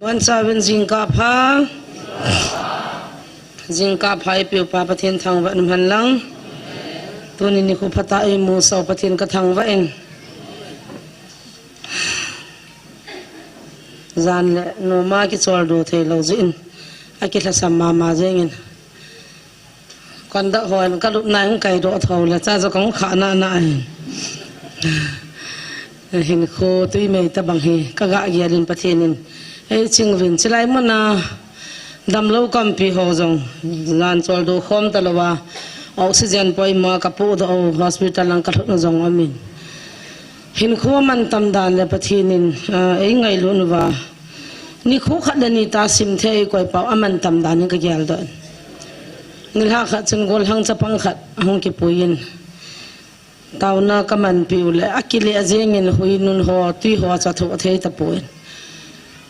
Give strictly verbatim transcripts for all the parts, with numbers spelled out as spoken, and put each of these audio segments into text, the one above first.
Pancha vin jingkah pha. Jingkah pha eipeu pa Pathen thangvah in umhen lang. Tuni nikho phatah eimusah u Pathen kathangvah in. Jan le noma kicholdo theilou jeh in. Akilhasam mama jengin. Conductor hon kalupna in kaidoh thou le, cha jo kahung khah nana ahi. Hinkho tui mei tabang hi, kagah gel in Pathen in eiching uvin, chilai muna damlou kampi ho jong, jan choldo khom talou a, oxygen poimo a kapohdoh u, hospital lang kalhut u jong aumin. Hinkho amantam dan le Pathen in, ah, eingailut uva. Nikho khat le ni tah simthei eikoi pau amantam dan in kageldoh in. Nilhah khat chun gollhang chapang khat ahung kipui in. Taona kamanpeh u le, akile jengin hui nun ho, tui ho chu athoh thei tapon.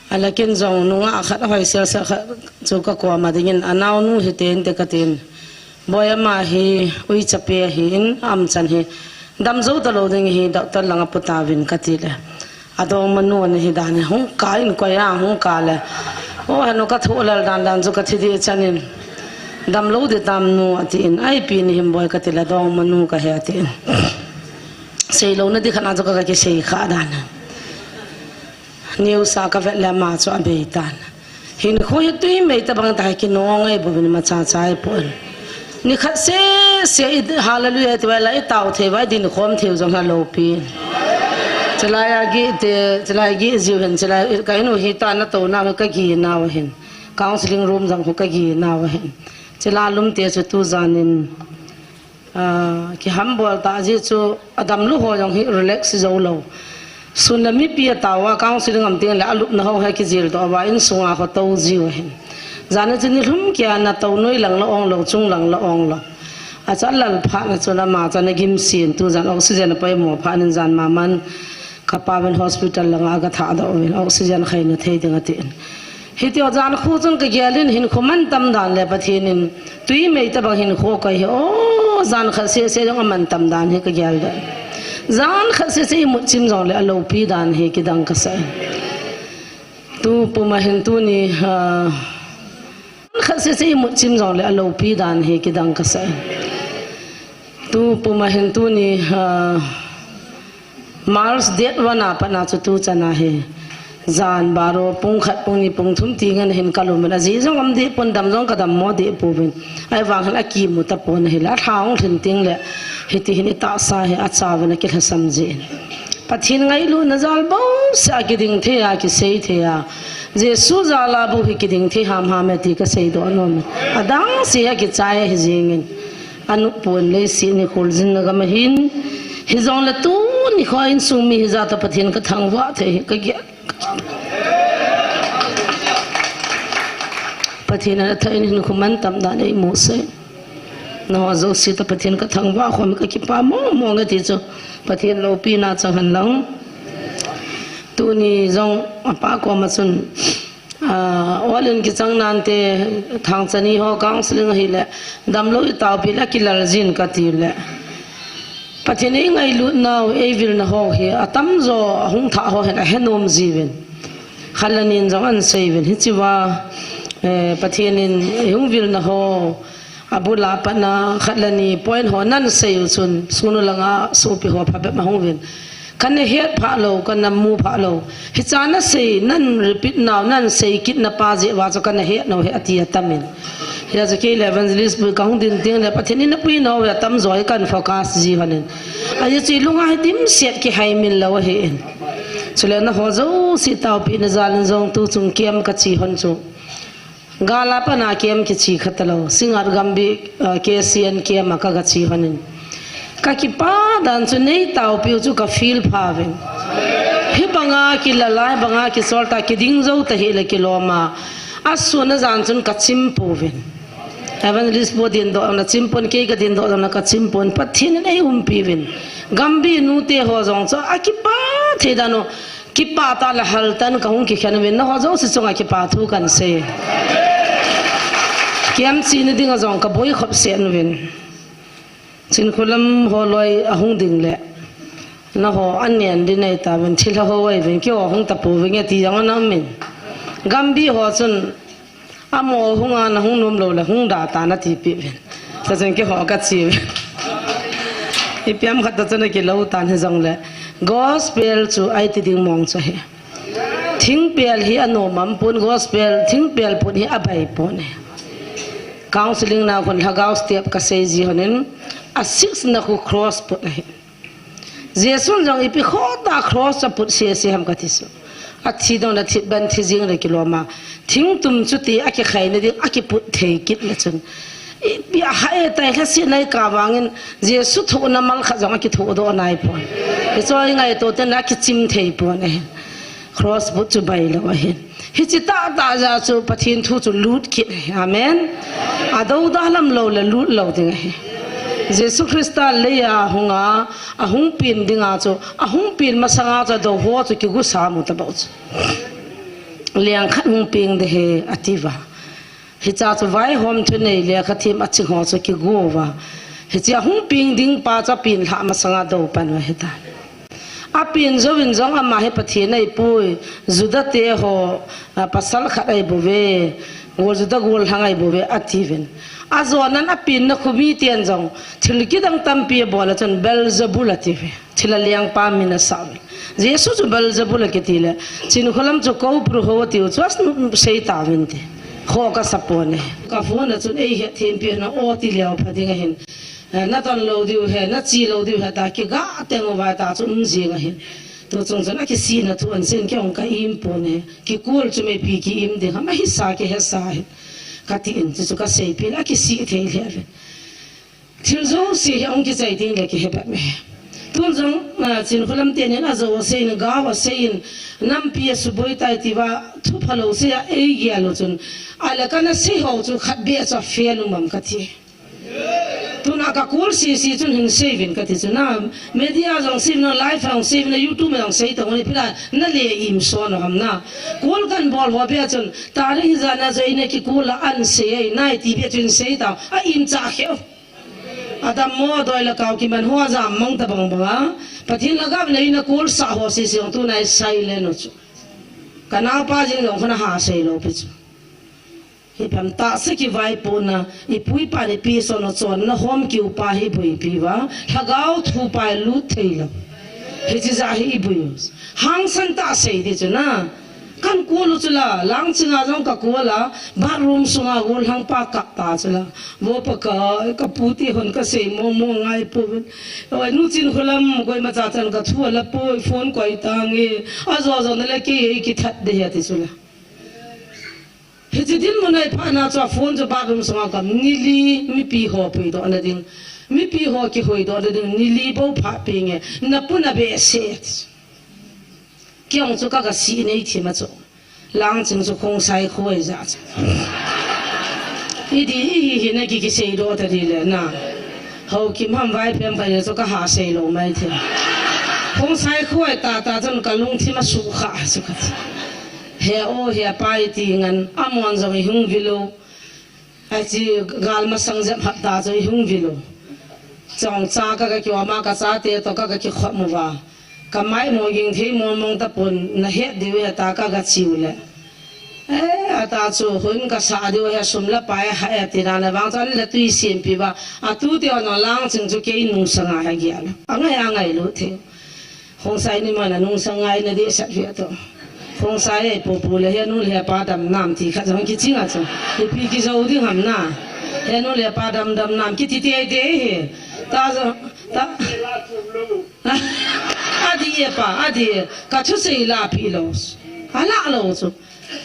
Ahile ken jong nungah khat ahoisel sel khat chu kakoma dingin, anaonu hiten te katin. Boi ama hi, uichapi ahin, amchan hi. Damjou talou ding hi, doctor langa putauvin katile. Adongmanu ana hi dan hi, hung kah in koi a, hung kah le. O, henu kathoh lel dan dan chu kathi deh chanin. Damlou ding tam nu atin, ipi nahim boi katile, adongmanu kahi atin. Seilouna ding khat na chu ka, kakisei khah dan hi. News a kavet le ama chu abeitan. Hinkho hi tui mei tabang tah hi kinong eibouvin imacha cha eipon. Nikhat sese i hallelujah iti uva la itao thei uva idin khom thei u jong hi aloupi. Chilai a gih te, chilai gih jiu hin, chilai ka inu hi tana touna hi kagih nau hin. Counseling room jong hi kagih nau hin. Chilai lum te chu tujan in Ah, kihambol tah jeh chu adamlou ho jong hi relax joulou. Sun le mipi atao a counseling um teng le alupna ho hi kijildoh uva insunga ho tou jiu ahin. Jan a chu nilhum kia natou noi lang la onglou, chung lang la onglou. Acha lal phat na chu ama chu ana gimsen tujan oxygen apoimo phat in jan maman Ka pa uvin hospital langa aga thahdoh uvin oxygen khaina thei ding atin. Hiti ho jan khu chun kagel in hinkho mantam dan le Pathen in tui mei tabang hinkho koi hi o jan khat sese jong amantam dan hi kageldoh. Jan khat sese imut chim jong le aloupi dan hi kidang kasah in. Tu puma hin tuni, ah, khat sese imut chim jong le aloupi dan hi kidang kasah in. Tu puma hin tuni, ah, March date one a pat na chu tu chana hi. Jan baro pung khat pung ni pung thum ti ngen hin kalum in ajeh jong um deh pon dam jong kadam mo deh pouvin. Ahivang hin akimu tapon ahile. Atha hung lhin teng le hiti hin itahsa hi achauvin akilhasam jin. Pathen ngailutna jal bouseh a kiding thei a, kisei thei a. Jesu jal a bou hi kiding thei hamham e ti kaseidoh nom e. Adang seh a kichai ahi jingin. Anupon leiset ni kholjinna gam ahin. Hijongle tuni kho a insung mi hijat a Pathen kathangvah thei hi kagel. Pathen in athah in hinkho mantam dan eimusah in. Nangho jouse toh Pathen kathangvah khom kakipah mong mong e ti chu Pathen loupina chang hen lang. Tuni jong apa koma chun, ah, ol in kichang nante thangcha ni ho counseling ahile damlou itaopi le kilal jin kati le. Pathen in eingailut nau, eivilna ho hi atamjo ahung thah ho hin ahenom jiuvin. Khat le ni in jong ahin seiuvin. Hichea, eh, Pathen in eihung vilna ho, abul a pat na khat le ni point ho nahin sei u chun, sunu langa sopi ho phabep ahung uvin. Kana het phah lou, kana mu phah lou. Hicha nasei, nahin repeat nau, nahin sei kit na pa jeh uva chu kana het nau hi ati atam in. Hijeh chun kei le evangelist pu kahung din teng le Pathen in apui nau hi atamjo hi kahin focus ji hon in. Ajeh chu ilunga hi dimset kihai min lou ahi in. Chule nangho jouse taopina jal in jong tu chung camp kache hon chu. Gal a pat na camp kiche kha talou. Singngat Gambih, ah, K C N camp a kaga che hon in. Kakipah dan chu neitaopiu chu kafeel pha uvin. Hibanga kilal a, hibanga kichol ta, kiding jou ta hile kilom a. Asun a jan chun kachim pouvin. Evangelist pu dindoh na chim pon, kei kadindoh na kachim pon. Pathen in eiumpi uvin. Gambih nute ho jong chu akipah thei dan u. Kipah tah le haltan kahung kikhen uvin, nangho jouse chunga kipa thu kahin sei. Camp chena dinga jong kaboi khop sen uvin. Chinkholam ho loi ahung ding le. Nangho anen ding nei tauvin, thilha ho uvin, keiho hung tapouvin, ati jong ana um in. Gambi ho chun, amo hunga nahung nom lou le hung da tan ati pi uvin. Tachun keiho kachi uvin. Ipi ham khat tachun akilou tan hijongle, gospel chu iti ding mong chu ahi. Thingpel hi anom am pon, gospel thingpel pon hi abai pon ahi. Counseling na khun lhagao step kasei ji honin, a six na khu cross pon ahi. Jesun jong ipi khoh tah cross a put sese ham kati chu. Athi dong le thipbeh thi jing le kilom a. Thingtum chuti akikhai na ding akiput thei kit le chun. Ipi ahah e tai lhasetna ikah vangin Jesu thohna mal khat jong akithoh doh nai pon. Hichu ingaito ten akichim thei pon ahi. Cross put chu bai lou ahi. Hiche tahtah jeh chu Pathen thu chu lut kit ahi. Amen. Adou dalam lou le lut lou ding ahi. Jesu Christa leiya hunga, ahung pen dinga chu, ahung pen masanga chu adou ho chu kigu sa mu tabou chu. Leng khat hung peng ding ahi ati uva. Hiche chu vaihom thunei le khat thim aching ho chu kigu uva. Hiche ahung peng ding pa chu apen lhah masanga adou pan uva ahitai. Apen jouvin jong ama hi Pathen ahipoi, Juda te ho, a, pasal khat ahi bouve, gol Juda gollhang ahi bouve, ati uvin. Ajonan apenna khu miten jong, thil kidang tampi abol a chun Beelzebul ati uve. Thilha lengpa min asah uve. Jesu chu Beelzebul akiti le, Chinkholam chu Koupru ho atiu chu asei tauvin ti. Khoh kasa pon e. Ka phone a chun eihet thempi na o ti leu pha ding ahin. Eh, nadon lou diu ahi, nache lou diu ahi, tia kiga teng uva tia chu um jing ahin. Tu chung chun akisihna thu ahin seiyin, kei jong ka im pon e. Kikol chu mipi ki im ding ham, ahisa kihesa ahi. Katin, chuchu kasei pin, akisih thei lheh uvin. Thil jouse hi ahung kichai ding le kihe bep e. Tun jong, ah, Chinkholam tenin ajou aseiyin, gao aseiyin, nampi asuboi tai tiuva, thu phalou sei a eigel u chun. Ahile kana sei ho chu khat beh chu afail um am kati. Tuna ka call sese chun hin sei uvin kati chu na. Media jong sei uvin, live jong sei uvin, YouTube jong sei tong uvin, ipi la na le im son u ham na. Call kan bol ho beh chun, tarik hijat na join a ki call a an sei ai nai ti beh chun sei tau. A im cha kheu. Adammo doi le kau kiman ho ajam mang tabang banga. Pathen lhagao le ina call sah ho sese jong tuna silent u chu. Ka naopa jing jong khun aha sei lou pi chu. Hipam tahsa kivaipohna, ipu ipan ipi son u chonna hom kiu pa hi boipi uva, lhagao thu pa hi lut thei lou. Hiche jeh hi iboi u. Hangsan tah sei ding chu na. Kan call u chu la, Langching a jong ka call a, bathroom sunga gollhang pa kap ta chu la. Vo Pakai, ka pu te hon ka sei mong mong ngai pouvin. Oi, nu Chinkholam, koima cha chan ka thu ala poi, phone koi tange. Ajo jo na le kei ei kithat ding ahi ati chu la. Hiche dinmun a iphatna chu a phone chu bathroom sunga kam, ni li mipi ho puidoh na ding, mipi ho kihoidoh na ding, ni li bou phat penge, na pu na behseh. Kei jong chu ka, ka sih nei thim a chu. Langching chu Khongsai khoi ja chu. Idi, ihi hi na ki, kiseidoh ta di le na. Haokim ham Vaiphei ham kha chu ka ha sei lou mai thim. Khongsai khoi tah tah chun ka lungthim a sukha chu ka. He o, he pa iti ngan, amon jong ihung vil u. Achi gal masang jep hapta chu ihung vil u. Chongcha ka, ka kiom a ka chate toh ka, ka kikhom uva. Ka mai mo ging thei mong mong tapon na het diu ahi tia ka, ka chi u le. Eh, ata chu hun ka sa diu ahi, sum le pai ahi ati na le vang chu an le tui simpi uva. Atu te hon Langching chu kei nungsang a ahi gel. Angai, angai lou thei. Khongsai ni mana nungsang ngai na di sat vi ato. Khongsai ei popo le, henu le hepa dam nam ti khat jong kiching a chu. Ipi kijou ding ham na. Henu le hepa dam dam nam kiti tei tei hi. Ta jo, ta. Adi e pa, adi e. Ka thusei la pi lou. Ala lou chu.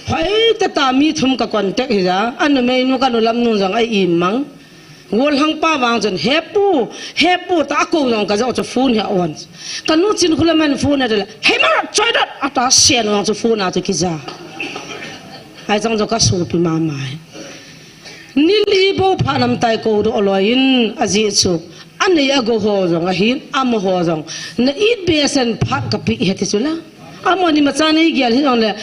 Hoitah tah mi thum ka contact hi ja, a numeinu ka nu lamnu jong a im mang. Gollhang pa vang chun, "He pu, he pu," tia kou jong ka jou chu phone hi a on. Ka nu Chinkholam in phone a dal, "Hei ma, choi dot," ata sen vang chu phone a chu kija. Ai chang chu ka sopi mama hi. Ni li bou phat nam tai kou doh loi in ajeh chu. Anei agou ho jong ahin, amaho jong. Na it besen phat ka pe ahi ti chu la. Amani ma cha nei gel hi jong le.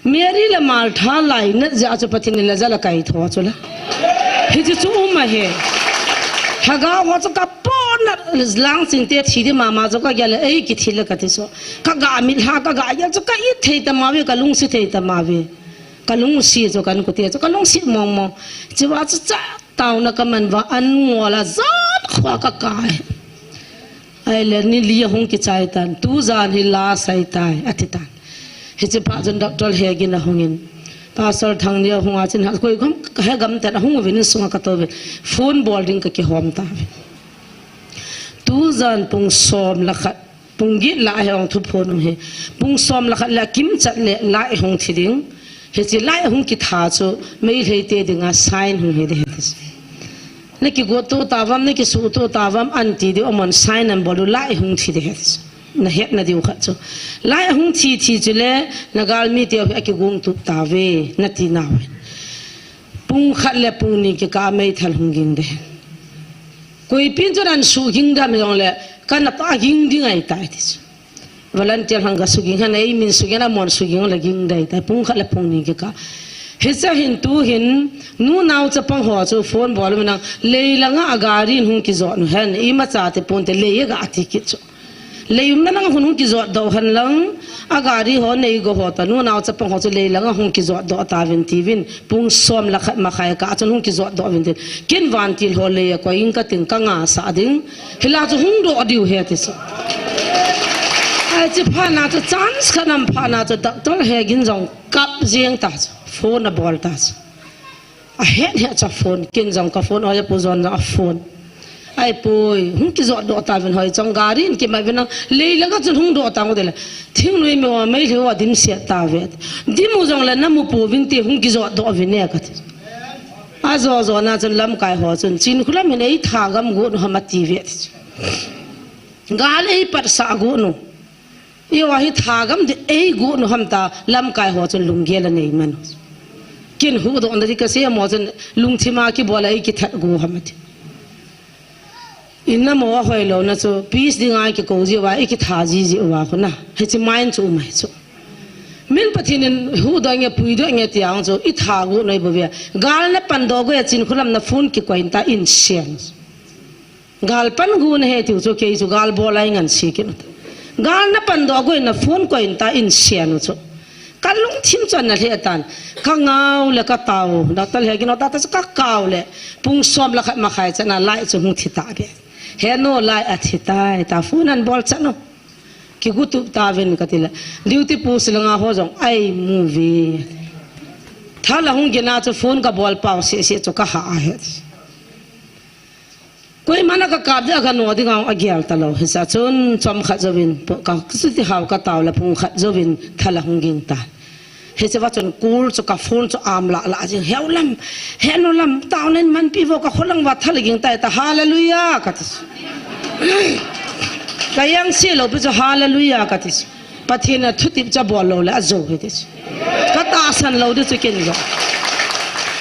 Mary le Martha lainat jeh a chu Pathen in Lazarus a kaitho chu la. Hichu chu um ahi. Lhagao ho chu ka pona Langching te thi di mama chu ka gel ei kithi le ka ti so. Ka ga mit lha ka ga ya chu ka it thei ta ma ve ka lungsi thei ta ma ve. Kalungsi chu kan kute chu kalungsi mong mong. Chiva chu cha tauna kaman va an ngol a jan khua kakai. Ahile ni li ahung kichai tan, tujan hi last ahitai, ati tan. Hiche phat chun Doctor Hegin ahungin, Pastor Thangni ahung a chun, ha, koi gam, he gam ten ahung uvin, insunga katou uvin, phone bol ding kakihom tauvin. Tujan pung som le khat, pung get lah a hi ong thuphon u hi. Pung som le khat le kimchat le lah a hung thi ding. Hiche lah a hung kitha chu, Meitei te dinga sign hung hi ding ahi ti chu. Na kigot to tavam, na kisuh to tavam, an ti ding, amon sign an bol u, lah a hung thi ding ahi ti chu. Na hetna diu khat chu. Lah a hung thi thi chu le, na galmi te hi akigong tup tauve, nati nau ahi. Pung khat le pung ni kikah a meithal hung ging ding. Koipin chun an suging dam jong le, kana pa ging ding ahitai ti chu. Volunteer hang ka suging han, ei min suging, amon suging le ging ding ahitai. Pung khat le pung ni kikah. Hiche hin tu hin, nu nao chapang ho chu phone bol u nang, lei langa a gari in hung kijot u hen, imacha ti ponte lei a ga ati kit chu. Lei umna lang hung kijot doh hen lang, a gari ho nei go ho ta, nu nao chapang ho chu lei langa hung kijot doh tauvin tiuvin, pung som le khat makhai kah chun hung kijot doh uvin tin. Ken vantil ho lei a koi ing kating kanga sah ding. Hilai chu hung doh diu ahi ti chu. Hiche phat na chu chance khat aum phat na chu Doctor Hegin jong kap jeng ta chu. Phone abol ta chu. Ahet het cha phone, ken jong ka phone, oi apu jon jong a phone. Ahipoi, hung kijot doh tauvin hoi chong gari in kimai uvin lang, lei langa chun hung doh tang u ding le. Thingnoi mi ho, Meitei ho dimset tauve. Dim u jong le namu pouvin ti hung kijot doh uvin e kati. Ajo jo na chun lamkai ho chun, Chinkholam in ei thagam got u ham ati ve ti chu. Gal ei patsah got u. Eiho hi thagam ding ei got u ham ta lamkai ho chun lunggel anei man. Ken huhdoh na ding kasei mo chun lungthim a kibol a ei kithat go ham ati. In na mo a hoilou na chu peace dinga kikou jiu va, i kitha ji jiu va khu na. Hiche mind chu um ahi chu. Min Pathen in huhdoh nge puidoh nge ti ang chu i tha got u ahi bou ve. Gal na pandoh go e Chinkholam na phone kikoi in ta in sian. Gal pan got u ahi tiu chu kei chu gal bol a i ngansi kit u ta. Gal na pandoh go in na phone koi in ta in sian u chu. Ka lungthim chu ana lheh tan. Ka ngau le ka tao. Doctor Hegin ho ta ta chu ka kau le. Pung som le khat makhai chan a light chu hung thi ta be. He nu light athi tai ta phone an bol chan u. Kigo tup tauvin kati le. Duty post langa ho jong ai mu ve. Thal ahung ging a chu phone ka bol pau seh seh chu ka ha ahi. Koima na ka kap ding a ka no ding a, agel talou. Hiche a chun chomkhat jouvin, po-, ka, ka suti hao ka tao le pung khat jouvin thal ahung ging tan. Hiche va chun kul chu ka phone chu am lah lah jing. Heu lam, henu lam, tao nen manpi vo ka kholang va thal ging tai ta, hallelujah, kati. Ka jangse lou pi chu hallelujah, kati. Pathen a thutep chu abol lou le ajou ahi ti chu. Ka tahsan lou ding chu ken jong.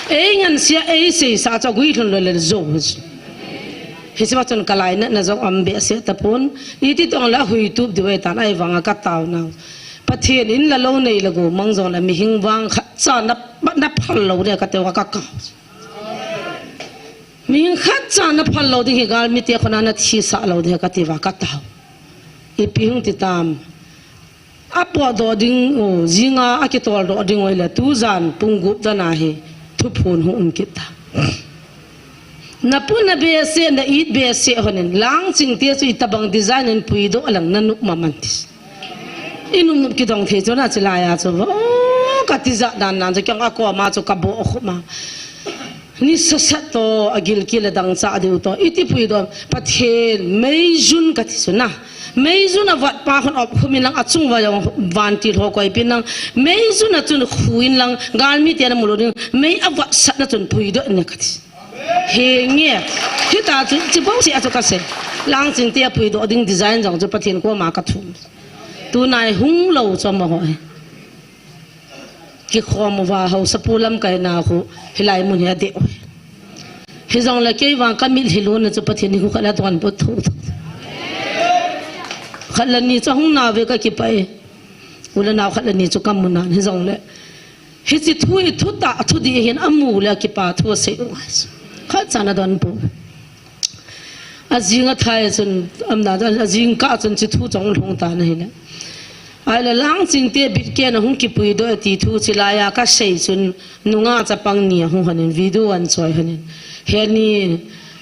Ei ngansia, ei seisa chu aguilhun lou le ajou ahi chu. Hiche va chun ka lainatna jong aum behseh tapon. Iti tong le ahuitup diu ahi tan ahivanga ka taonau. Pathen in la lou nei le gou mang jong le mihing vang khatcha na, na phal lou ding kati uva ka kau. Mihing khatcha na phal lou ding hi galmite khona na thisah lou ding kati uva ka tao. Ipi hung ti tam. Apotdoh ding u, jinga akitoldoh ding u ahile tujan pung gup dan a hi thuphon hung um kit ta. Na pu na behseh, na it behseh hon in, Langchingte chu itobang design in puidoh lang na nop maman ti. I nop nop kidong thei chu na chilai a chu. O, ka tijat dan dan chu kei a koma chu ka boh khum a. Ni sasat toh, agilkel adang cha diu toh. Iti puidoh, Pathen, meijun kati chu na. Meijun avat pa hon op khum in lang achung uva jong vantil ho koipin lang. Meijun a chun khu in lang, galmite na mu lou ding. Mei avatsat na chun puidoh in kati. Henge. Hita chu, chi bou si a chu ka sei. Langchingte apuidoh ding design jong chu Pathen koma ka thum. Tunai hung lou chu amaho hi. Kikhom uva haosapu lamkaina khu hilai mun hi adeh u. Hijongle kei vang ka mitlhi lona chu Pathen in khu khat la donbut thou thou. Khat le ni chu ahung nau ve ka kipah e. U le nau khat le ni chu ka mu nan hijongle. Hiche thu hi thutah, thudih hin amu le akipa thu asei u ngai. Khatcha na donbut. Ajing athai chun, amna, ajing kah chun hiche thu chong lhung tan ahile. Ahile Langchingte bitken a hung kipuidoh e ti thu chilai a kasei chun nungah chapang ni ahung hon in video ahin choi hon in. Heni,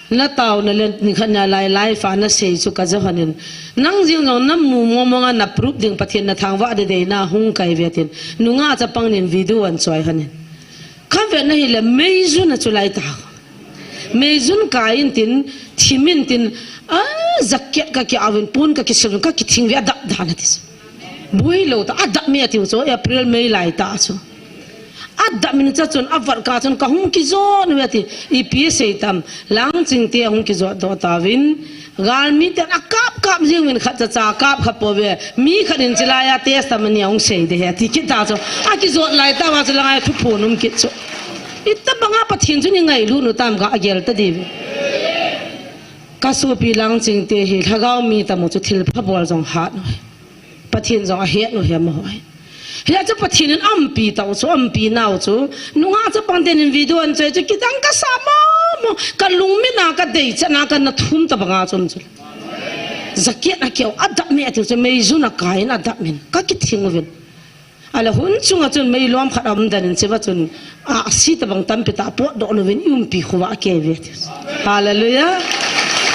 na taona le nikhat nia lai live a nasei chu kaja hon in. Nang jeng jong namu mong mong a na proof ding Pathen na thangvah ding deina hung kai ve tin. Nungah chapang nin video ahin choi hon in. Kavet na hile meijun a chu lai ta. Meijun kai in tin, thim in tin, a, jacket kaki avin, pon kaki sil, kaki thing ve adap dan ati. Bui lou ta, adap me ati chu, April, May lai ta chu. Adap min cha chun, avat ka chun, kahung kijot uve ati, ipi sei tam, Langchingte ahung kijotdoh tauvin, Galmi ten akap kap jing uvin khat cha cha kap kha pouve. Mi khat in chilai a testimony ahung sei ding ahi ati kit ta chu. Akijot lai tah uva chu langa thuphon um kit chu. Itobanga Pathen chu ingailut u tam kagel ta diu ve. Kasopi Langchingte hi lhagao mi tamo chu thilpha bol jong hat u ahi. Pathen jong ahet u ahi amaho hi. Hia chu Pathen in aumpi tau chu, aumpi nau chu. Nungah chapang ten in video ahin choi chu kidang kasa momo. Kalungmina, kadeichatna, kana thum tobanga chu um chu. Jacket akeu, adap me ati chu, meijun a kai in adap min. Kaki thing uvin. Ahile hun chunga chun meilom khat aum dan in chiva chun. A, asi tobang tampi tah potdoh louvin i umpi khovah a kei ve ti. Hallelujah.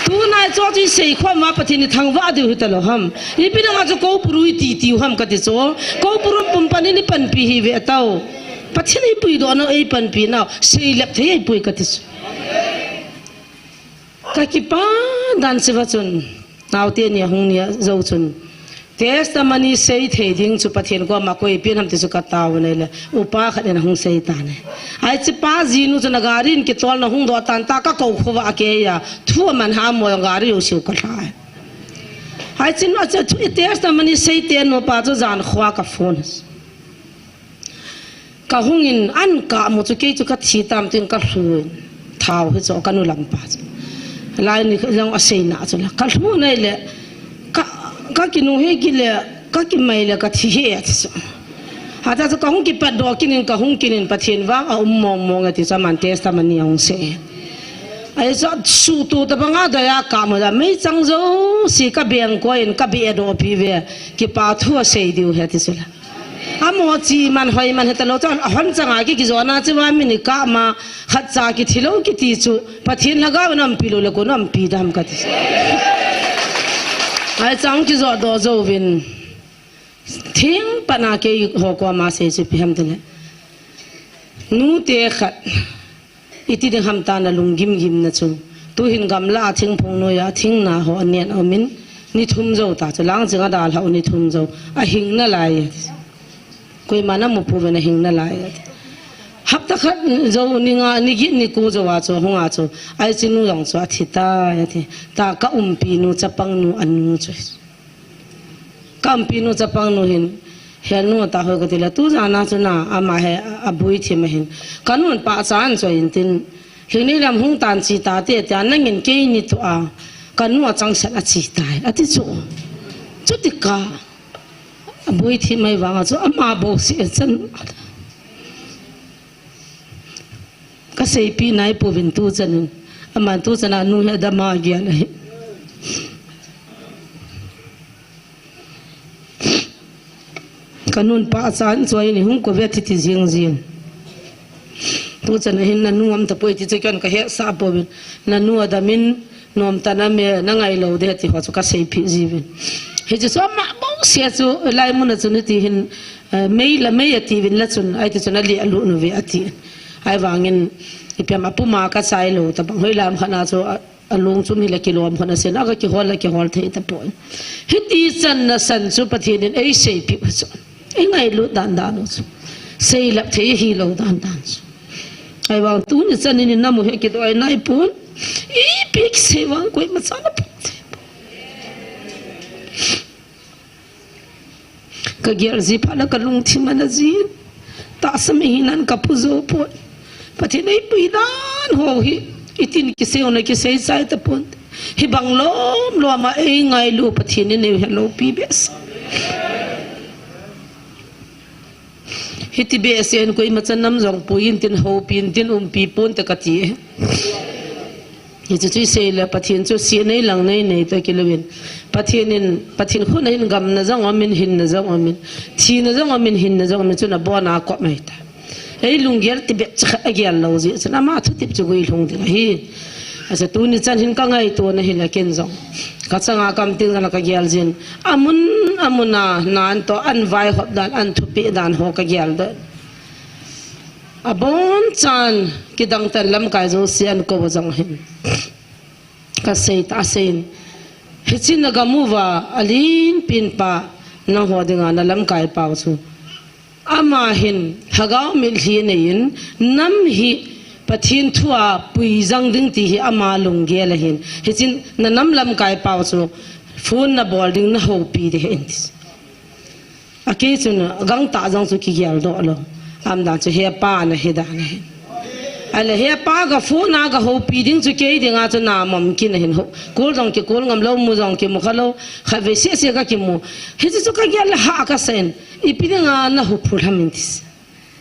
Tunai chu chu isei khom uva Pathen ithangvah diu hita lou ham. Ipi dinga chu kou puru iti tiu ham kati chu. Kou puru pumpan in ipanpi hi ve tau. Pathen ipuidoh nau, ipanpi nau. Seilep thei ipui kati chu. Kakipa dan chiva chun. Naote ni ahung ni a jou chun. Testimony sei thei ding chu Pathen koma koi pen ham ti chu katao nei le. Upa khat in ahung sei ta nei. Ai chi pa jinu chu na gari in kitol na hung doh tan ta kakou khovah a kei a. Thu aman ha mo gari u siu kalha. Ai chi nu a chu testimony sei te nu pa chu jan khovah ka phone. Kahung in an kamu chu kei chu kathi tam tin kalhu in. Thao hi chu kanu lampa chu. Lai ni jong asei na chu la. Kalhu nei le. Ka, kakinung hi kile, kakimai le kathi hi ati chu. Hata chu kahung kipatdoh kin in kahung kin in Pathen vang aum mong mong ati chu aman testimony ahung sei. Ai chu sutu tobanga doya kamu da meichang jouse kabeng koi in kabedoh pi ve. Kipa thu asei diu ahi ati chu la. Amaho chi man hoi man hita lou chu, ahon changa ki kijona chu va min i kap ma, khat cha kithi lou kiti chu, Pathen lhagao in aumpi lou le koin aumpi dam kati. Ai chang kijotdoh jouvin. Thing pana keiho koma sei chu ipi ham tile. Nute khat. Iti ding ham ta na lunggim gim na chu. Tuhin gamla a thingphung noiya thingna ho anen aumin, ni thum jou ta chu, Langching a dalhau ni thum jou. Ahing nalai. Koima namu pouvin ahing nalai. Hapta khat jou ni nga, ni get ni ko jou a chu, hung a chu. Ai chi nu jong chu athi tai ati. Ta kaumpi nu, chapang nu, anu chu. Kaumpi nu chapang nu hin, hia nu ta hoi kati le, tu jana chu na, ama hi, abui thim ahin. Kanun pahcha ahin choi in tin, hini lam hung tan chi ta te, tia nangin kei ni tu a, kanu achangseh a chi tai, ati chu. Chuti ka, abui thim mai vang a chu, ama bou si chan. Kaseipi nai pouvin tu chan in. Aman tu chan a nu hi adama agen ahi. Kanun pahcha ahin choi in hung ko ve titi jing jing. Tu chan a hin nanu um tapoi ti chu ken kahesah pouvin. Nanu adamin Nom tana me na ngai lou de ti ho chu ka seipeh jiuvin. Hiche chu ama bou sia chu lai mun a chun iti hin, eh, mei la mei ati uvin la chun, aiti chun ali alu nu ve ati. Ahivangin ipi ham apuma ka chai lou tabang hoilam khat na chu a, alung chum hile kilom khat na sen a ka kihol la kihol thei tapon. Hiti chan na san chu Pathen in eiseipeh u chu. Ingailut dan dan u chu. Seilep thei hilou dan dan chu. Ahivang tuni chan in namu hi kidoi nai pon. Ipi kisei vang koima chan a pon. Ka gel ji phat na ka lungthim ana jin. Tahsa mi hinan ka pu jou pon. Pathen eipui dan ho hi. Itin kisei u na kisei chai tapon. Hibang lom lom a eingailu Pathen in eihe loupi behseh. Hiti behseh in koima chan nam jong pui intin houpi intin umpi ponte kati. Hichu chu isei le Pathen chu sih nei lang nei nei toh kilouvin. Pathen in, Pathen khut a hin gamna jong umin, hinna jong umin. Thina jong umin, hinna jong umin, chun abon a akop mai ta. Ei lunggel tibep chu khat agel lou jeh chun ama thutep chu guilhung ding ahi. Achu tuni chan hin kangaito na hile ken jong. Kachanga kam ting jong kagel jin. Amun, amun a, nan toh, an vaihop dan, an thupeh dan ho kagel doh. Abonchan kidang tan lamkai jouse akou jong hin. Kasei ta, asei in. Hiche nagam uva, alenpen pa, nangho dinga nalamkai pau chu. Ama hin, lhagao mitlhi anei in, nam hi Pathen thu a puijang ding ti hi ama lunggel ahin. Hichun nanam lamkai pau chu, phone nabol ding nahoupi ding ahi ati. Akei chun gangtah jong chu kigel doh lou. Aum dan chu hepa nahi dan ahi. Ahile hepa ga phone a ga houpi ding chu kei dinga chu namom kin ahin ho. Call jong ki call ngam lou, mu jong kimu kha lou. Khatvei seh seh ga kimu. Hichu chu kagel le hah kasa in. Ipi dinga nahuphul ham ati.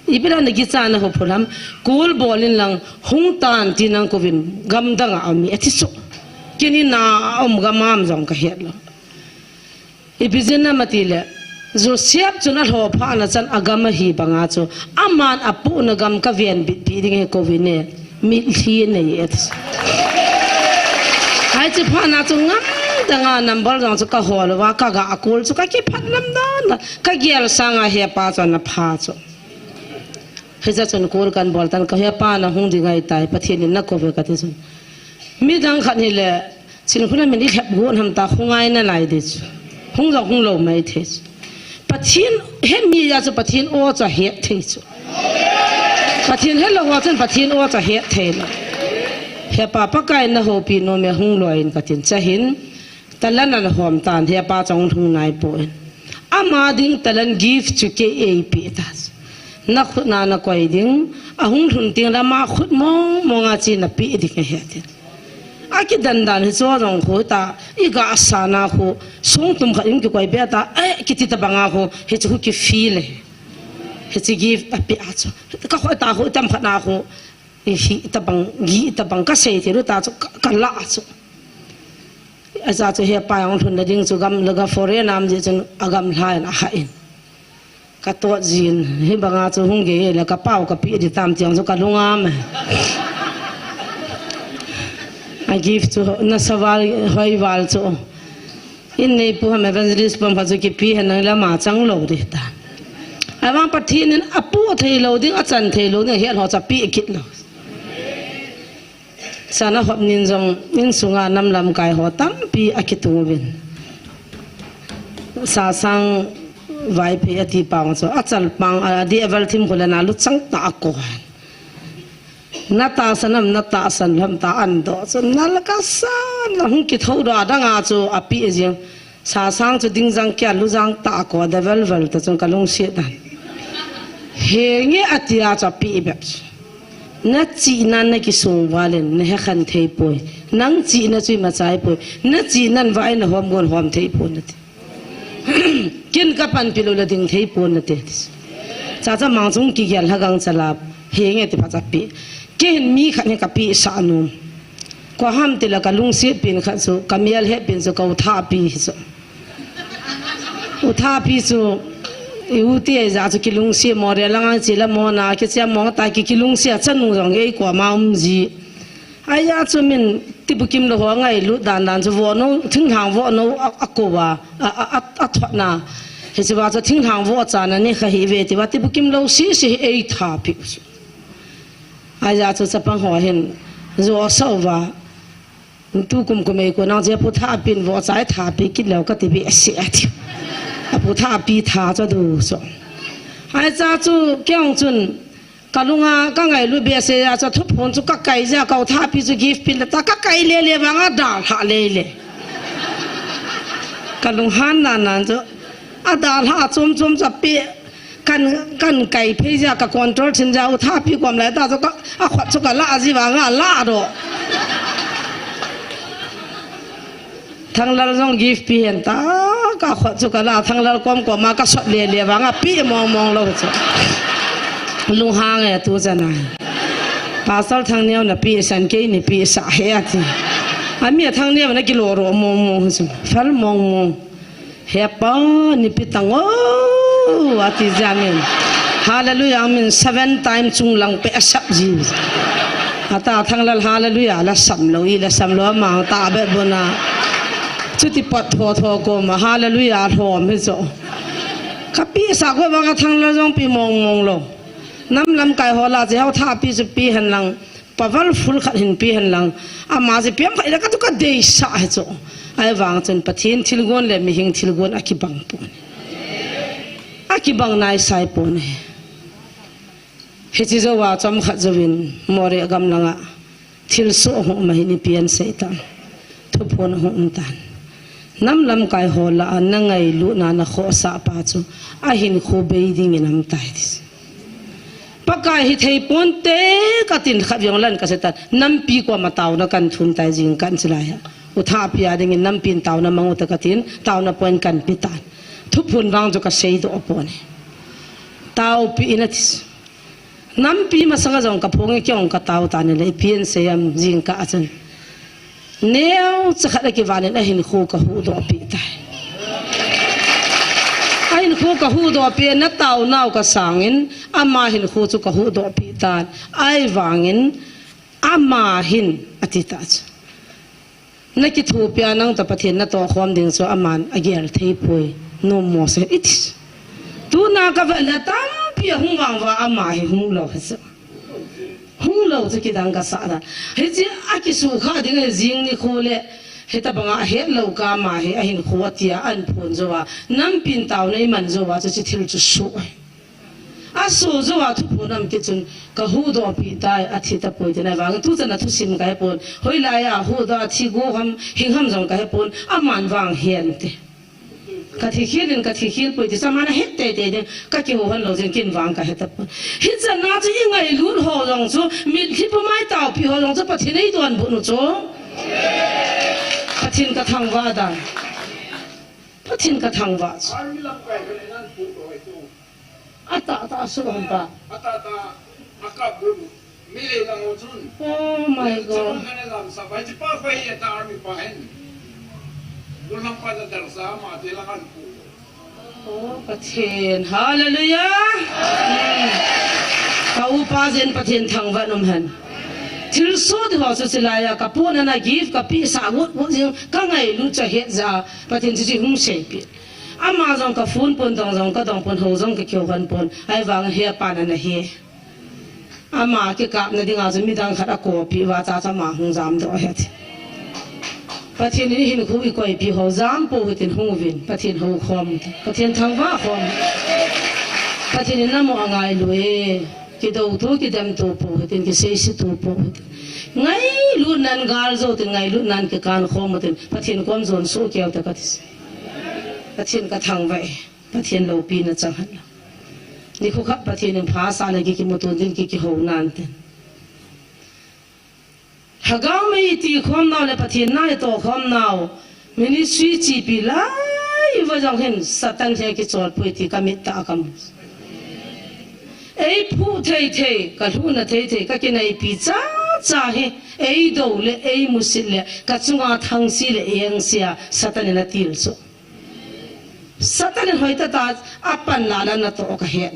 Ipi dinga nakicha nahuphul ham. Call bol in lang hung tan tin nang kouvin gam dang a aum e ati chu. Keini na aum gam a um jong kahet lou. Ipi jeh ham atile, Joseph chun alhoh phat na chan agam ahi banga chu, aman apohna gam kavenbitpi ding ahi kouvin e, mitlhi anei e ati. Hiche phat na chu ngam danga number jong chu kahol uva, kaga call chu kakiphat lamdan, kagel sanga hepa chu ana pha chu. Hiche chun call kan bol tan, ka hepa nahung ding ahitai, Pathen in nakou ve kati chun. Midang khat hile, Chinkhun a min ilhep got ham ta, hung ngai nalai ding chu. Hung jong hung lou maithei chu. Pathen, hemi a chu Pathen o chu ahet thei chu. Pathen helou a chun Pathen o chu ahet thei lou. Hepa Pakai nahoupi nom e hung loi in katin chahin. Talan ana hom tan hepa chu ahung lhung naipoi. Ama ding talan gift chu kei eipeh ta chu. Nakhut na nakoi ding, ahung lhun teng le ama khut mong mong a chu napeh ding ahi atin. Akidan dan hichu jong khu ta, iga sana khu, songtum khat in kikoi peh ta, eh, kiti tabang a khu, hichu khu kifeel e. Hichu gift apeh a chu. Kakhoi ta khu, tam khat na khu, ihi tabang, gi tabang kasei thei lou ta chu, ka, kala chu. Ajeh chu hepa ahung lhun na ding chu gam le ga foreign a um jeh chun agamlha in ahah in. Katot jin, hibanga chu hung gei le kapao kapeh ding tam ti jong chu kalung a um e. A gift chu nasa val, hoi val chu. In neipu ham evangelist pum khat chu kipe hen nang lama chang lou ding ta. Ahivang Pathen in apoh thei lou ding, achan thei lou ding, ahet ho chu apeh kit lou. Sana hop nin jong insunga nam lamkai ho tampi akitung uvin. Sasang Vaiphei ati pa chu achalpang, adeh aval thim khu le na luchang tah a akou. Natahsan am, natahsan lou ham ta andoh chu nalkasa, nahung kithou doh a dang a chu apeh jing. Sasang chu dingjang kia lujang tah a akou, adevel vel ta chun kalungset dan. Henge ati a chu apeh bep chu. Nachihnan nakisong val in nahekhen thei poi. Nang chihna chu imacha ahipoi. Nachihnan vah in nahom gon hom thei poi nati. Ken kapanpi lou le ding thei poi nati. Chacha mang chung kigel lha gangchal a henge ti phat chu apeh. Kei hin mi khat hi kapeh sah nom. Koi ham tile kalungset pen khat chu, kamel het pen chu, ka u Thahpi hi chu. U Thahpi chu, i u te ja chu kilungset mo, rel langa che la mo na, kichia mo ta ki kilungset a chanu jong ei koma um ji. Ahi a chu min tibukim lou ho ngailut dan dan chu vohnou, thinglhang vohnou a, akou a, a, a, a, athot na. Hiche va chu thinglhang voh chan a ni kha hi ve ti va tibukim lou sisi hi ei Thahpi u chu. Ahi a chu chapang ho hin, jo asah uva. Tukum kum ei kon nang che pu Thahpi in vohcha ei Thahpi kit leu kati behseh ati. Apu Thahpi tha chu adu chu. Ahi cha chu kei jong chun kalunga kangailut behseh a chu thuphon chu kakai jeh a ka u Thahpi chu gift pe le ta kakai le le vang adalhah le le. Kalung han nan nan chu adalhah chom chom chu apeh. Kan, kan kai phei jeh a ka control thim jeh a u Thahpi kom lai ta chu ka, akhut chu kalah ji vang alah doh. Thanglal jong gift pe hen ta, ka khut chu kalah, Thanglal kom kom a kasot le le vang apeh mong mong lou chu. Lunghang e tu chan a. Pastor Thangneo na pi san kei ni pi sa he ati. Ami a Thangneo na kilo ro mong mong chu. Fal mong mong. He pa ni pi tang o ati jamin. Hallelujah, amen. Seven time chung lang pe asap ji. Ata Thanglal hallelujah la sam lo i la sam lo ma ta be bona. Chuti pat tho tho ko ma hallelujah tho mi so. Ka pi sa ko ba ka Thanglal jong pi mong mong lo. Nam lamkai ho la je hau tha pi chu pi hen lang. Powerful khat hin pi hen lang. Ama je piam khat ila ka tu ka dei sa he chu. Ai vang chun Pathen thilgon le mihing thilgon a kibang pon. A kibang nai sai pon he. Hichi jo wa chom khat jo vin more gam langa. Thil so ho ma hin i pian sei ta. Thuphon ho um tan. Nam lamkai ho la a na ngailu na na kho sa pa chu. A hin kho bei ding in am tai dis. Pakai hi thei pon te ka tin khat viong lan ka se tan. Nampi ko ma tau na kan thun tai jing kan silai ha. U tha pia ding in nampi in tau na mang u ta ka tin tau na point kan pi tan. Thuphon vang chu ka sei do pon he. Tau pi in a tis. Nampi masanga jong ka phong e kiong ka tau ta ni le pian sei am jing ka a chun. Neo cha khat a kivan in a hin khu ka hu do pi tai. A hin khu ka hu do pi na tau nau ka sangin ama hin khu chu ka hu do pi tan. Ai vangin ama hin a ti ta chu. Na kithupi a nang ta Pathen na to khom ding chu aman a gel thei poi. No mo se it. Tu na ka ve la tampi a hung vang va ama hi hung lo he sa. Hung lo chu kidang ka sa da. Hichi a kisu kha ding he jing ni khu le. Heta banga a het lo ka ma he a hin khu a tia an phun jo a. Nam pin tau nei man jo a chu chi thil chu su. A su jo a thuphon am ti chun ka hu do pi tai a thi ta poi te na vang tu chan a thusim ka he pon. Hoi lai a hu do a thi go ham hing ham jong ka he pon. Aman vang hian te. Ka thi khil in ka thi khil poi ti sa man a het te te ding. Ka ki ho han lo jin kin vang ka he ta pon. Hi chan na chu i ngailut ho jong chu mit hi pu mai tau pi ho jong chu Pathen ei don bu nu chu. Pathen ka thangvah dan. Pathen ka thangvah chu. Ata ata su hon ta. Ata ata akap bun. Mi le lang o chun. Oh my God. Chun kan lam sa bai chi pa bai ya ta army pa hen. Bun lam pa na dar sa ma te lang an pu. Oh, Pathen. Hallelujah. Hmm. Ka upa jen Pathen thangvah nom hen. Thil so ti ho su silai a ka pu na na give ka pi sa ngut ngut jing ka ngailut cha het ja Pathen chi chi hung sei pi. Ama jong ka phone pon dong jong ka dong pon ho jong ka kyo kan pon. Ai vang he pa na na he. Ama ki kap na ding a chu midang khat a ko pi va cha cha ma hung jam do he. Pathen in hin khu i koi pi ho jam po hitin hung vin. Pathen ho khom. Pathen thangvah khom. Pathen in na mo a ngailu e. Ki do tu ki dem tu po hitin ki sei si tu po hitin. Ngailut nan gal jo tin ngailut nan ki kan khom hitin. Pathen kom jon su keu ta ka tis. Pathen ka thangvah e. Pathen loupina chang hen lang. Nikho khat Pathen in pha sa le ki kimu tun tin ki kiho nan tin. Lhagao mei i ti khom nau le Pathen na i to khom nau. Ministry chi pi lai va jong hin Satan he ki chol pui ti ka mit ta kam. Ei phu thei thei, ka lhuna thei thei, ka kinai pi cha cha hi. Ei do le, ei musit le, ka chunga thang si le, eng sia, Satan in a til chu. Satan in hoi ta ta a pan la la na to ka he.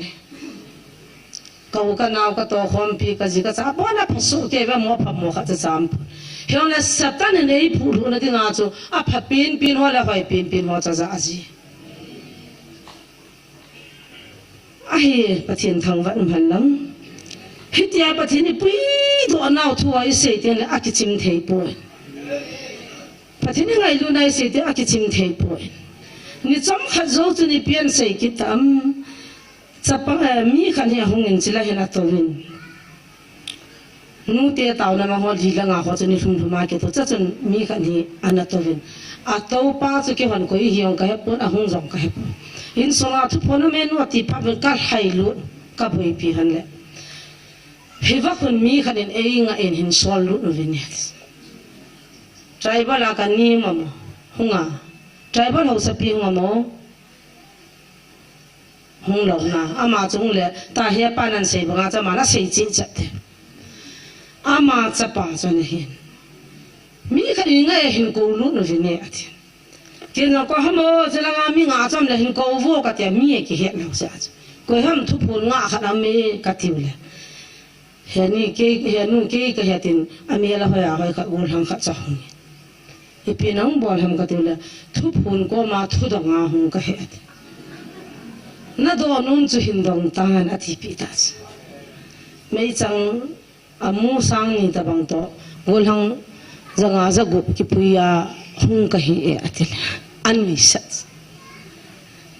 Ka u ka nau ka to khom pi ka ji ka cha bo na pha su ke ve mo pha mo kha cha cham. Hiong le Satan in ei phu lu na ding a chu a pha pin pin ho le hoi pin pin ho cha ja a ji. Ahi Pathen thangvah um hen lang. Hitia Pathen i pui do nau thu a i sei teng le a kichim thei poi. Pathen i ngailu nai sei te a kichim thei poi. Ni chom khat zo chu ni pian sei kit tam. Chapang, eh, mi khat hi a hung in chila hin a to in. Nu te tau na ma ho li la nga ho chu ni lhum lhum a ke to cha chun mi khat hi a na to in. A to pa chu ke hon koi hi ong ka he pon a hung jong ka he pon. In so nga thu pon me nu ti pa ben ka hai lu ka boi pi han le. Hi va khun mi khat in ei nga in hin sol lu nu vin. Tribal a ka ni ma mo. Hung a. Tribal Hausa pi hung a mo. Hung lo na. Ama chung le. Ta he pa nan sei banga cha ma na sei chi cha te. Ama chapa chu ana hin. Mi khat in ngai hin kou lut nu vin e ati. Kin ko hamo, chulanga mi nga chom le hin kou vo kati a mi e kihet lou se a chu. Koi ham thuphon nga khat a mi kati u le. Heni kei, henu kei kahet in, a mi la hoi a hoi khat, gollhang khat cha hung. Ipi nang bol ham kati u le, thuphon koma thudong a hung kahet. Na do nun chu hin dong tan ati pi ta chu. Meichang amu sang ni tabang to, gollhang janga jagup kipui a hung kahi e ati le. An mi sat.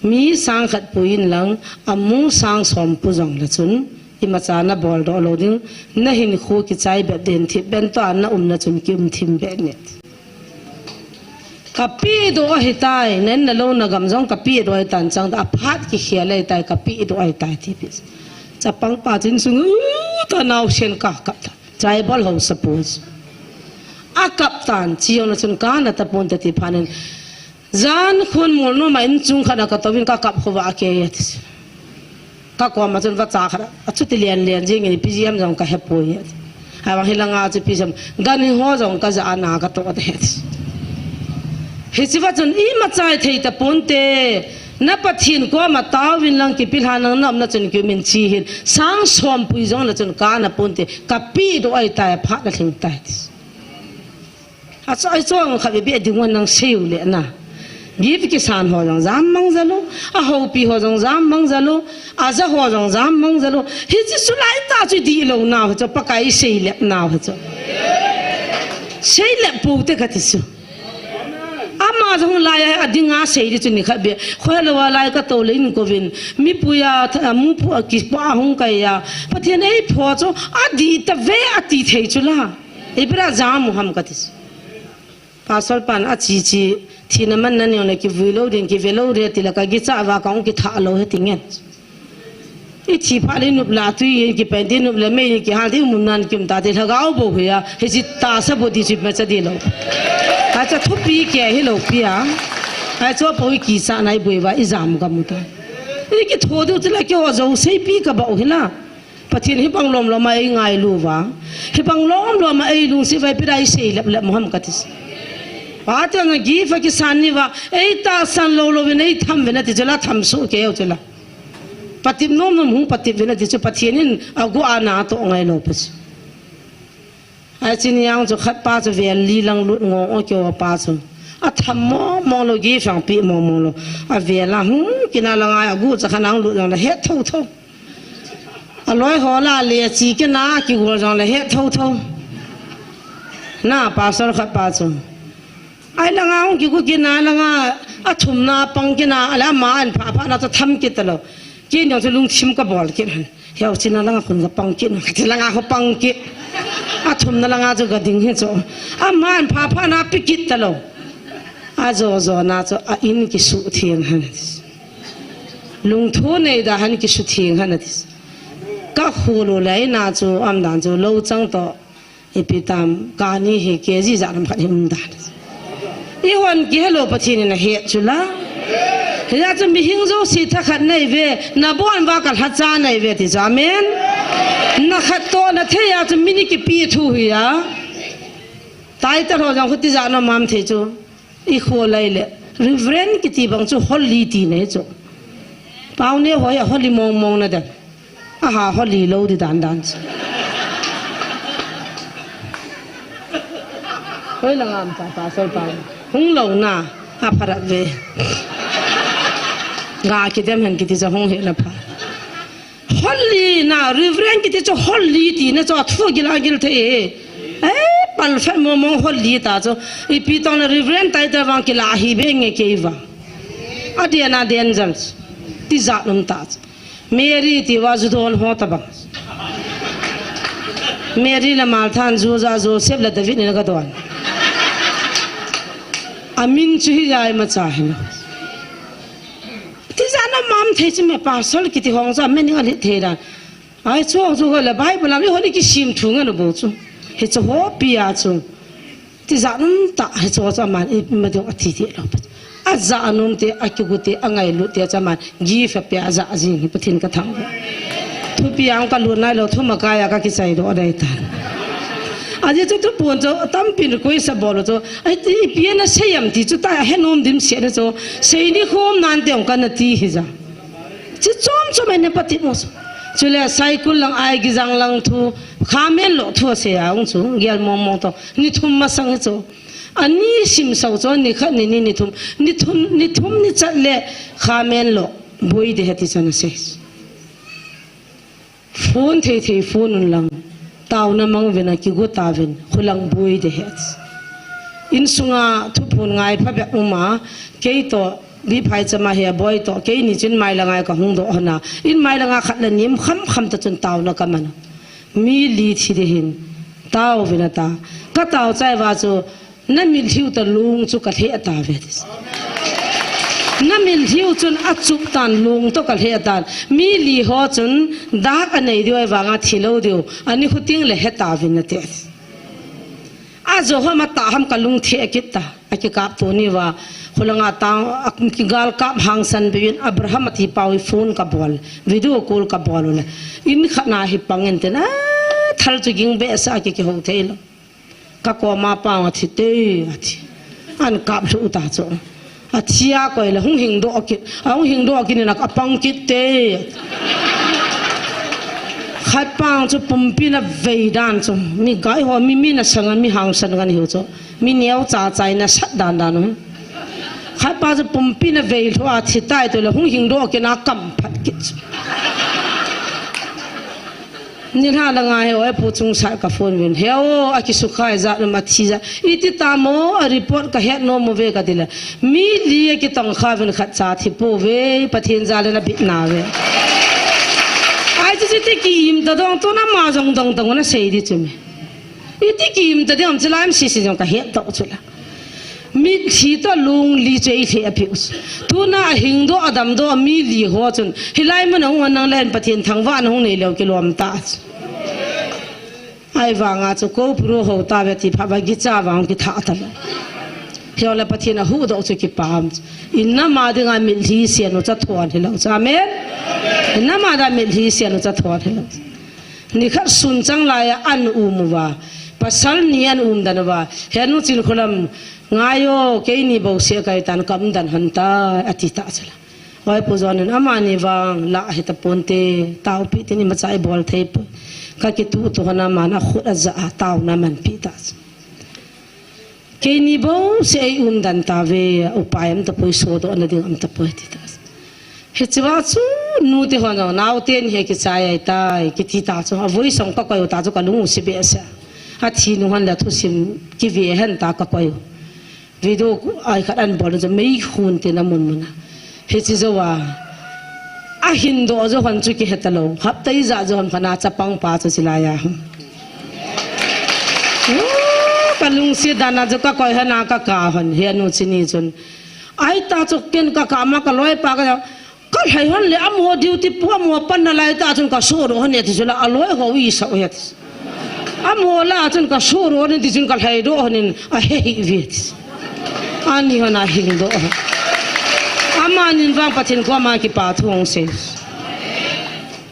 Mi sang khat pui in lang, amu sang som pu jong le chun, imacha na bol doh lou ding, na hinkho kichai bet den thip ben to a na um na chun ki um thim bet ne. Ka pi doh ahi tai, nen na lou na gam jong ka pi doh ahi tan chang, a phat kikhel ahi tai, ka pi doh ahi tai ti pi. Chapang pa chin sung, u, ta nau sen ka kap ta. Chai bol ho suppose. A kap tan, chi jong na chun ka na ta pon ta ti phanin. Jan khun mol nu ma in chung khat na ka to vin ka kap kho va ke ya ti. Ka koma chun vacha khat a, a chuti lian lian jing in P G M jong ka he poi. Ahi vang hilanga chu P G M gan hi ho jong ka ja ana ka to de. Hichi va chun imacha i thei ta ponte, na Pathen koma taovin lang kipilha nang na um na chun kimin chi hin, sang som pui jong na chun ka na ponte, ka pi doh ahi tai, phat na lhing tai. A chu, a chu ang kha be be ding wan nang sei u le na. Gift kisan ho jong jam mang jalo, a hopi ho jong jam mang jalo, a ja ho jong jam mang jalo. Hichi chu lai ta chu di lou na ho chu, Pakai sei le na ho chu. Sei le pu te kati chu. Ama jong lai a ding a sei di chu ni kha be. Khoi lo a lai ka to le in ko vin. Mi pu ya, tha, mu pu a ki pa hung kai ya. Pathen ei pho chu, a di ta ve ati thei chu la. Ibra jam u ham kati. Pastor pan a chi chi, thina man na neo na kivui lou din, kive lou din, ti la ka gicha va ka ong kitha lou he ti ngen. I thi pha le nup la tui in kipen ti nup le mei in kihal ti mun nan kim ta ti lhagao bo huya, he chi ta sa bo ti chi ma cha di lou. A cha thupi ke hi lou pia. A cho po i kisa nai boi va i jam ka mu ta. I kitho du ti la ki ho jo sei pi ka ba u hi la. Pathen hibang lom lom a ei ngailu va. Hibang lom lom a ei lungsi vai pira i sei lep lep moham kati. Pathen a gift a kisan ni va. Ei tahsan lou lou vin ei tham vin ati chu la tham su ke u chu la. Patip nom nom hung patip vin ati chu Pathen in a gu ana to ngai lou pa chu. Ai chin yang chu khat pa chu vel li lang lut ngo o kyo pa chu. A tham mo mo lo gift ang pi mo mo lo. A vel a hung kina la ngai a gu cha khan ang lut lang la het tho tho. A loi ho la le chi kina ki gol jong la het tho tho. Na pastor khat pa chu. Ai la nga hung ki gu kina la nga a thum na pang kina a la ma an pha pha na cha tham ki ta lo. Kin jong chu lungthim ka bol kit han. Hiau china langa khun ka pang kit, kati langa ho pang kit. A thumna langa chu ka ding hi chu. Aman pha pha na pi kit ta lo. A jo jo na chu a in kisu theng han ati. Lungthu nei da han kisu theng han ati. Ka khu lo lai na chu am dan chu lo chang to. Ipi tam, kani hi K G ja lam khat hi um dan. I hon ki hello Pathen in a het chu la. Hia chu mihing jouse thakhat nei ve, na bon va ka lhacha nei ve ti chu. Amen. Na khat to na thei a chu mini kipi thu hi a. Tai ta ho jong khuti ja no mam thei chu. I kho lai le, Reverend kiti bang chu holy ti nei chu. Pau ne hoi a holy mong mong na dan. Aha, holy lo di dan dan chu. Hoi la ngam ta pa sol pa. Hung lo na, a pharap ve. Ga ki dem hen kiti chu hung he na pha. Holy na, Reverend kiti chu holy ti na chu a thu gil a gil thei e. Eh, pal fe mo mo holy ta chu. Ipi tong na Reverend tai ta vang kila hi be nge kei va. A dia na den jal. Ti ja num ta chu. Mary ti va ju don ho ta bang. Mary la Martha an ju ja Joseph la David ni na ka don. A min chu hi jai ma cha hin. Ti ja na mam thei chu me pastor kiti hong cha me ni ngali thei dan. Ai chu chu ko le Bible lam i honi ki sim thu ngan bo chu. He chu ho pi a chu. Ti ja num ta he chu chu man i ma dong a ti ti lo. A ja num te a ki gu te a ngailu te cha man. Gift a pe a ja jing hi Pathen ka thang. Thupi ang ka lu nai lo thu ma ka ya ka ki chai do dai ta. Ajeh chu tupon chu, tampin request abol chu. Ai ti, ipi ana sei am ti chu ta, ahe nom dimset na chu. Sei ni khom nante ong kana ti hi ja. Chi chom chom ene pati mo chu. Chule Saikul lang Aigijang lang thu, Khamenlok thu asei a ong chu, gel mong mong to. Ni thum masang chu. Ani sim sau chu, ni khat ni ni ni thum. Ni thum, ni thum ni chat le Khamenlok. Boi de he ti chu ana sei. Phone thei thei phone un lang. Taona mang vin a kigo ta vin. Khulang boi de he. Insunga thuphon ngai pha bek um a. Kei to, Biphai chama he a boi to. Kei ni chin mai la ngai ka hung do hana. In mai la nga khat la nim kham kham ta chun taona ka man. Mi li thi de hin. Tao vin a ta. Ka tao chai va chu. Na mitlhiu ta lung chu ka lheh ta ve ti. Na mitlhiu chun a chup tan lung to ka lheh tan. Mi li ho chun dak a nei diu ai vanga thi lo diu. Ani khuting le he ta vin na ti. A jo ho ma ta ham ka lung theh kit ta. A kikap tu ni va. Khulanga ta a kigal kap hangsan biwin Abraham ati pau i phone ka bol. Video call ka bol le. In khat na hi pangin ten. A thal chu ging be sa ki ki ho thei lo. Ka koma pang athi te, athi. An kap lhu ta chu. Athi a koi le hung hing do kit. A hung hing do kit ni nak apang kit te. Khat pang chu pumpi na vei dan chu. Mi gai ho, mi, mi na sangan, mi hangsan ngan hiu chu. Mi neo cha chai na sat dan dan. Khat pa chu pumpi na vei lhu athi tai tu le hung hing do kit na kam phat kit chu. Ni hla la nga he o, e pu chung sa ka phone vin. He o, a ki sukhai ja, ma thi ja. Iti ta mo, a report ka het no mo ve ka ti le. Mi li a ki tong kha vin khat cha thi po ve, Pathen ja le na bit na ve. Ai chu chu ti ki im ta dong to na ma jong dong dong na sei di chu me. Iti ki im ta dong chu la M C C jong ka het to chu la. Mitlhi to lung li chu ei lheh a piu. Tuna a hing do a dam do a mi li ho chun. Hilai mun a hung nang len Pathen thangvah na hung nei leu kilom ta. Ai vanga chu ko puro ho ta ve ti pha va gi cha vang ki tha ta le. Hio le Pathen a hu do chu ki pam. Inna ma dinga mitlhi sian u cha thon hi lo. Amen. Inna ma da mitlhi sian u cha thon hi lo. Ni khat sun chang lai a an um uva. Pasal ni an um dan uva. He nu chin khulam. Ngai o, keini bou se kai tan kam dan han ta, ati ta chu la. Oi, Pu John in, amani vang la hi ta ponte, taupi tin ima chai bol thei poi. Ka kitu tu hana man a khut a ja a tau na man pi ta chu. Keini bou se ei um dan ta ve, upai am ta poi, so do na ding am ta poi ti ta chu. Hiche va chu nu te hon jong, nau te ni he kichai ai tai, kiti ta chu, a voi song ka koi u ta chu ka lung u si be sa. A thi nu han la thusim ki ve hen ta ka koi u. Video ku ai khat an bol chu mei khun te na mun mun a. Hiche jo a. A hin do jo hon chu ki he ta lo. Hapta ija jo hon khana chapang pa chu silai a. Ka lungset dan a chu ka koi hana ka ka hon. He nu chini chun. Ai ta chu ken ka ka ma ka loi pa ka Ka lhai hon le amaho duty pu amaho pan na lai ta chun ka so do hon e ti chu la a loi ho i sa u het. Amaho la chun ka so do hon ti chun ka lhai do hon in a he hi vet. Ani hon a hing do hon. Amanin vang Pathen koma kipa thu hong sei.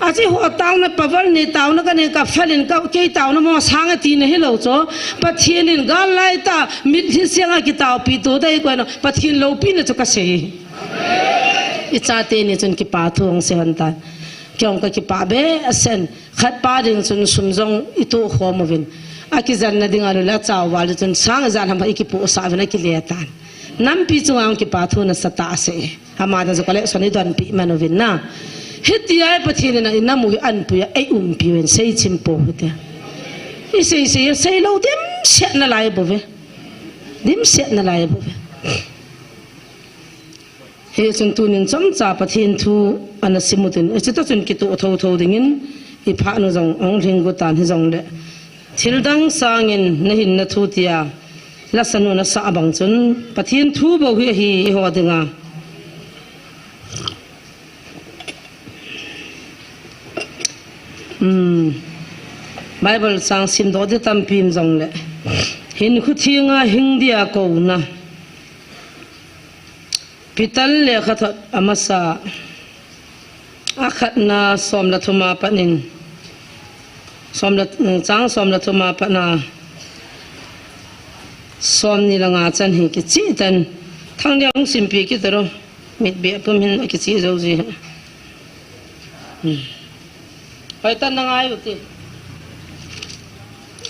Achi ho tauna paval ni tauna ka ni ka falin ka kei tauna mo sanga ti na hi lo cho. Pathen in gal lai ta mitlhi sianga kitaupi to dai ko na Pathen lopi na chu ka sei. I chate ni chun kipa thu hong sei hon tan. Kei hong ka kipa be a sen. Khat pa ding chun sum jong i to khom uvin. A kijan na ding a lu la chau val chun sang jan ham i kipu sa uvin a kile tan. Nampi chunga hong kipa thu na sa ta sei. Ama da jo ka le son i don pi man uvin na. Hiti ai Pathen na i namu hi an pu ya ei um pi uvin sei chim po hite. I sei sei sei lo dim set na lai bo ve. Dim set na lai bo ve. Hichun tunin chomcha Pathen thu ana simutin, hiche toh chun kitoh thotho dingin, i phat nu jong ahung lhing got tan hijongle. Thil dang sangin nahin na thu tia, lasa nu nasah bang chun, Pathen thu bou hi ahi eiho dinga. Hmm. Bible chang simdoh di tampi um jongle. Hinkho thenga hing dia kouna. Peter lekhathot amasa, akhatna som le thum a pat in, som le, chang som le thum a pat na, Som ni le nga chan hi kichih tan. Thangneo hung simpi kit taro. Mit beh pum hin akichih jou ji. Hmm. Hoi tan na ngai u ti.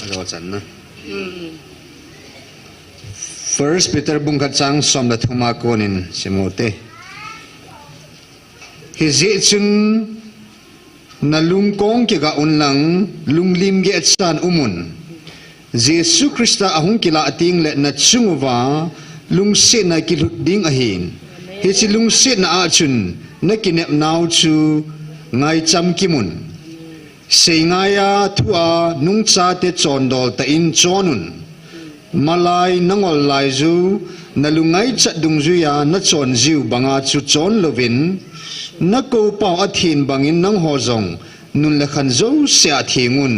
Alo chan na. Hmm. First Peter bung khat chang som le thum a konin sim u te. Hijeh chun na lungkong kiga un lang, lunglim geh chan um un. Jesu Christa ahung kilah teng le na chung uva lungsetna kilut ding ahin. Hiche lungsetna a chun na kinepnau chu ngaicham kimun. Seingaia thu a nungchate chondol tah in chon un. Malai na ngol lai ju, na lungngaichat dungjuia na chon jiu banga chu chon louvin, na koupau a thin bangin nangho jong nun le khan jouse a theng un.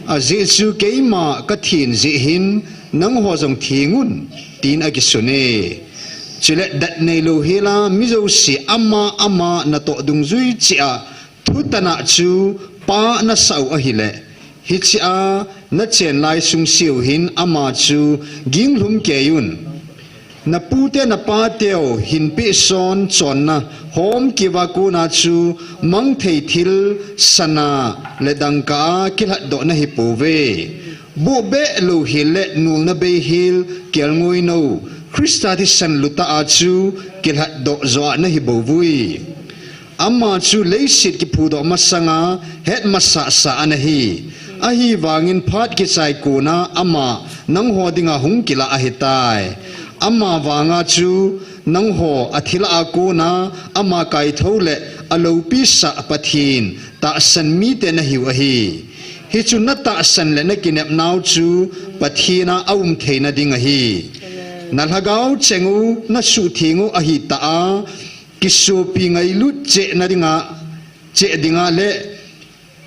Ajeh chu keima ka thin jeh hin nangho jong theng un, tin akisun e. Chule dat neilou hela mi jouse ama ama natoh dungjui cheh a thutan a chu pa nasah u ahile, hichea na chenlai sungse u hin ama chu ginglhum kei un. Na pute na pateu hinpeh son chonna homkeuva kona chu mangthei thil sana le dangka a kilhatdoh nahi pouve. Buhbeh louhel le nolna beihel kelngoi nou Christa thisan lutah a chu kilhatdoh joh a nahi bouvui. Ama chu leiset kiphudoh masanga het masasa ana hi. Ahivangin phat kichai kona ama nangho dinga hung kilah ahitai. Ama vanga chu nangho athil a kona ama kaithou le aloupisa Pathen tahsan mite nahiu ahi. Hichu na tahsan le na kinepnau chu Pathen a aum theina ding ahi. Na lhagao cheng u, na suhtheng u ahitah a, kisopi ngailut chehna dinga, cheh dinga le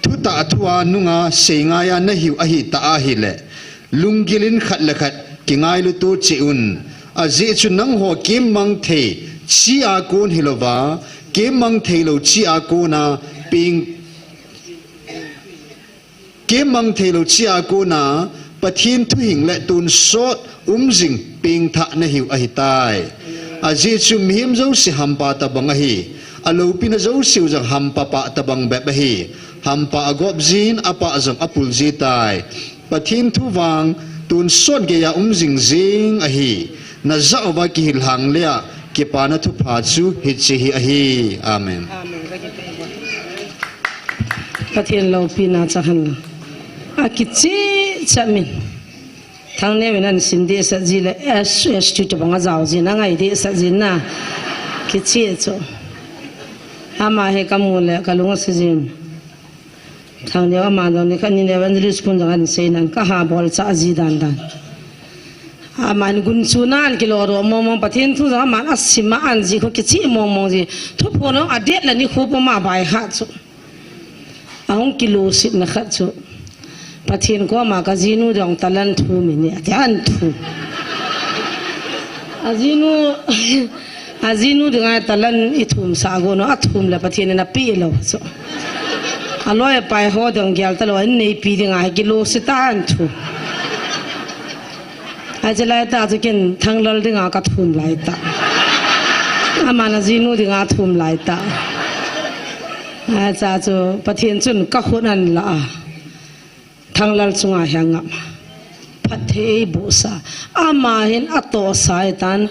thutah thua nunga seingaia nahiu ahitah ahile, lunggil in khat le khat kingailut u cheh un. Ajeh chu nangho kemmang thei chi a kon hilouva, kemmang theilou chi a kona peng Kemmang theilou chi a kona Pathen thuhing le tonsot umjing pengthah nahiu ahitai. Ajeh chu mihem jouse hampa tobang ahi. Aloupina jouseu jong hampa pa tobang bep ahi. Hampa agop jin, apa jong apul jitai. Pathen thu vang tonsot geiya umjing jeng ahi. Najah uva kihil hang lea kipana thupha chu hiche hi ahi. Amen. Amen. Pathen loupina chang hen lang. Akichehchah min. Thangneo in ahin sim dehset ji le S S T tobang ajao jin, angai dehset jin na. Kicheh chu. Ama hi kamu le kalung ase jin. Thangneo ama jong nikhat nin evangelist pun jong ahin seinan kaha bolchah ji dandan. Aman gunchuna ahin kilou doh mongmong, Pathen thu jong aman asim a ahin ji khu kicheh mongmong ji. Thuphon jong adet le nikho puma baiha chu. Ahung kilungsetna khat chu, Pathen koma kajinu jong talent thum in ati ahin thum. Ajinu, ajinu dinga talent ithumsah gon u, athum le Pathen in apeh lou chu. Aloi apai ho dang gel talou, aneipi dinga hi kilungset tah ahin thum. Hiche laitah chu ken Thanglal dinga kathum laitah. Aman ajinu dinga athum laitah. Hiche chu Pathen chun kakhut ahin la a, Thanglal chunga hi angam a, phatthei eibohsah. Ama hin atohsa ahitan,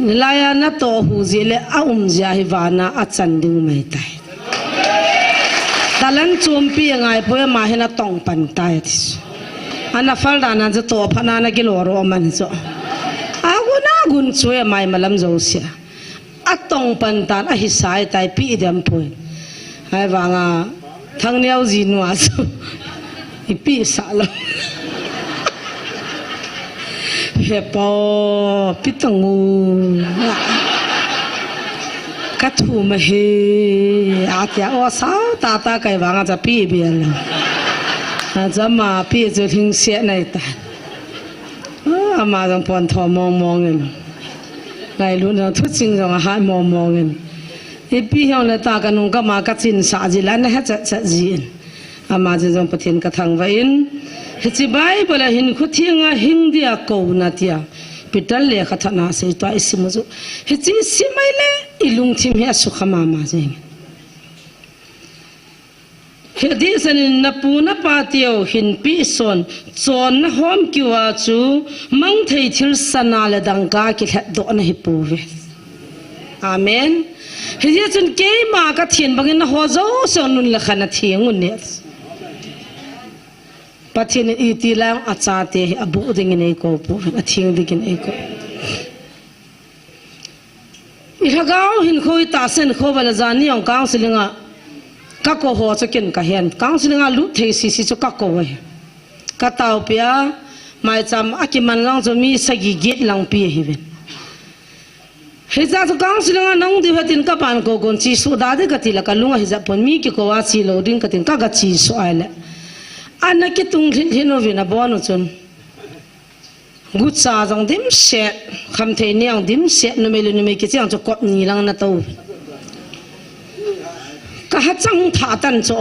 laia natoh hu jeh le aum jeh a hi vana achan ding um ahitai. Talent chompi angaipoi, ama hin atong pan tai ati chu. Ana phal dan a chu toh phat na ana kilou doh man chu. Agun agun chu amai malam jousea atong pan tan, ahisa ahitai, peh dem poi. Ahivanga Thangneo jinu a chu ipeh sah lou. Hepa, peh tang o. Kathum ahi, atia, o sao tata kai vanga chu apeh bel lou. Achu ama peh chu lhingset ahitai. Ama jong pon tho mongmong in. Ngailutna thuching jong ahat mongmong in. Ipi hijongle tah kanung kama kachinsah ji le ana hechat chat jin. Ama jin jong Pathen kathangvah in. Hiche Bible a hin khuthenga hing dia kouna tia Peter lekhathot na sei tua isim u chu. Hiche isim mai le ilungthim hi asukha mama jeng. Hiti sanin napu napa teu hinpi son chonna hom kiu a chu mangthei thil sana le dangka kilhetdohna hi pouve. Amen. Hijeh chun keima kathin bangin naho jouse nun le khan atheng un ne. Pathen in iti lang achate hi abuh dingin eikou pouve, atheng dingin eikou. Ilhagao hinkho itahsa hinkho vala jani jong counseling a kakou ho chu ken kahen. Counseling a lut thei sisi chu kakou e. Kataopi a, maicham a kiman jong chu mi sagi get langpi ahiuve. Hijeh chun counseling a nahung diu hetin kapan kou kon chesuh da ding kati le kalung ahi jeh pon mi kikou a chelou ding katin kaga chesuh ahile. Ana kitung lhinlhin uvin abon u chun. Gucha jong dimset, khamthei ni jong dimset, numei le numei kicheng chu kot ni lang natou. Kahachang tha tan chu.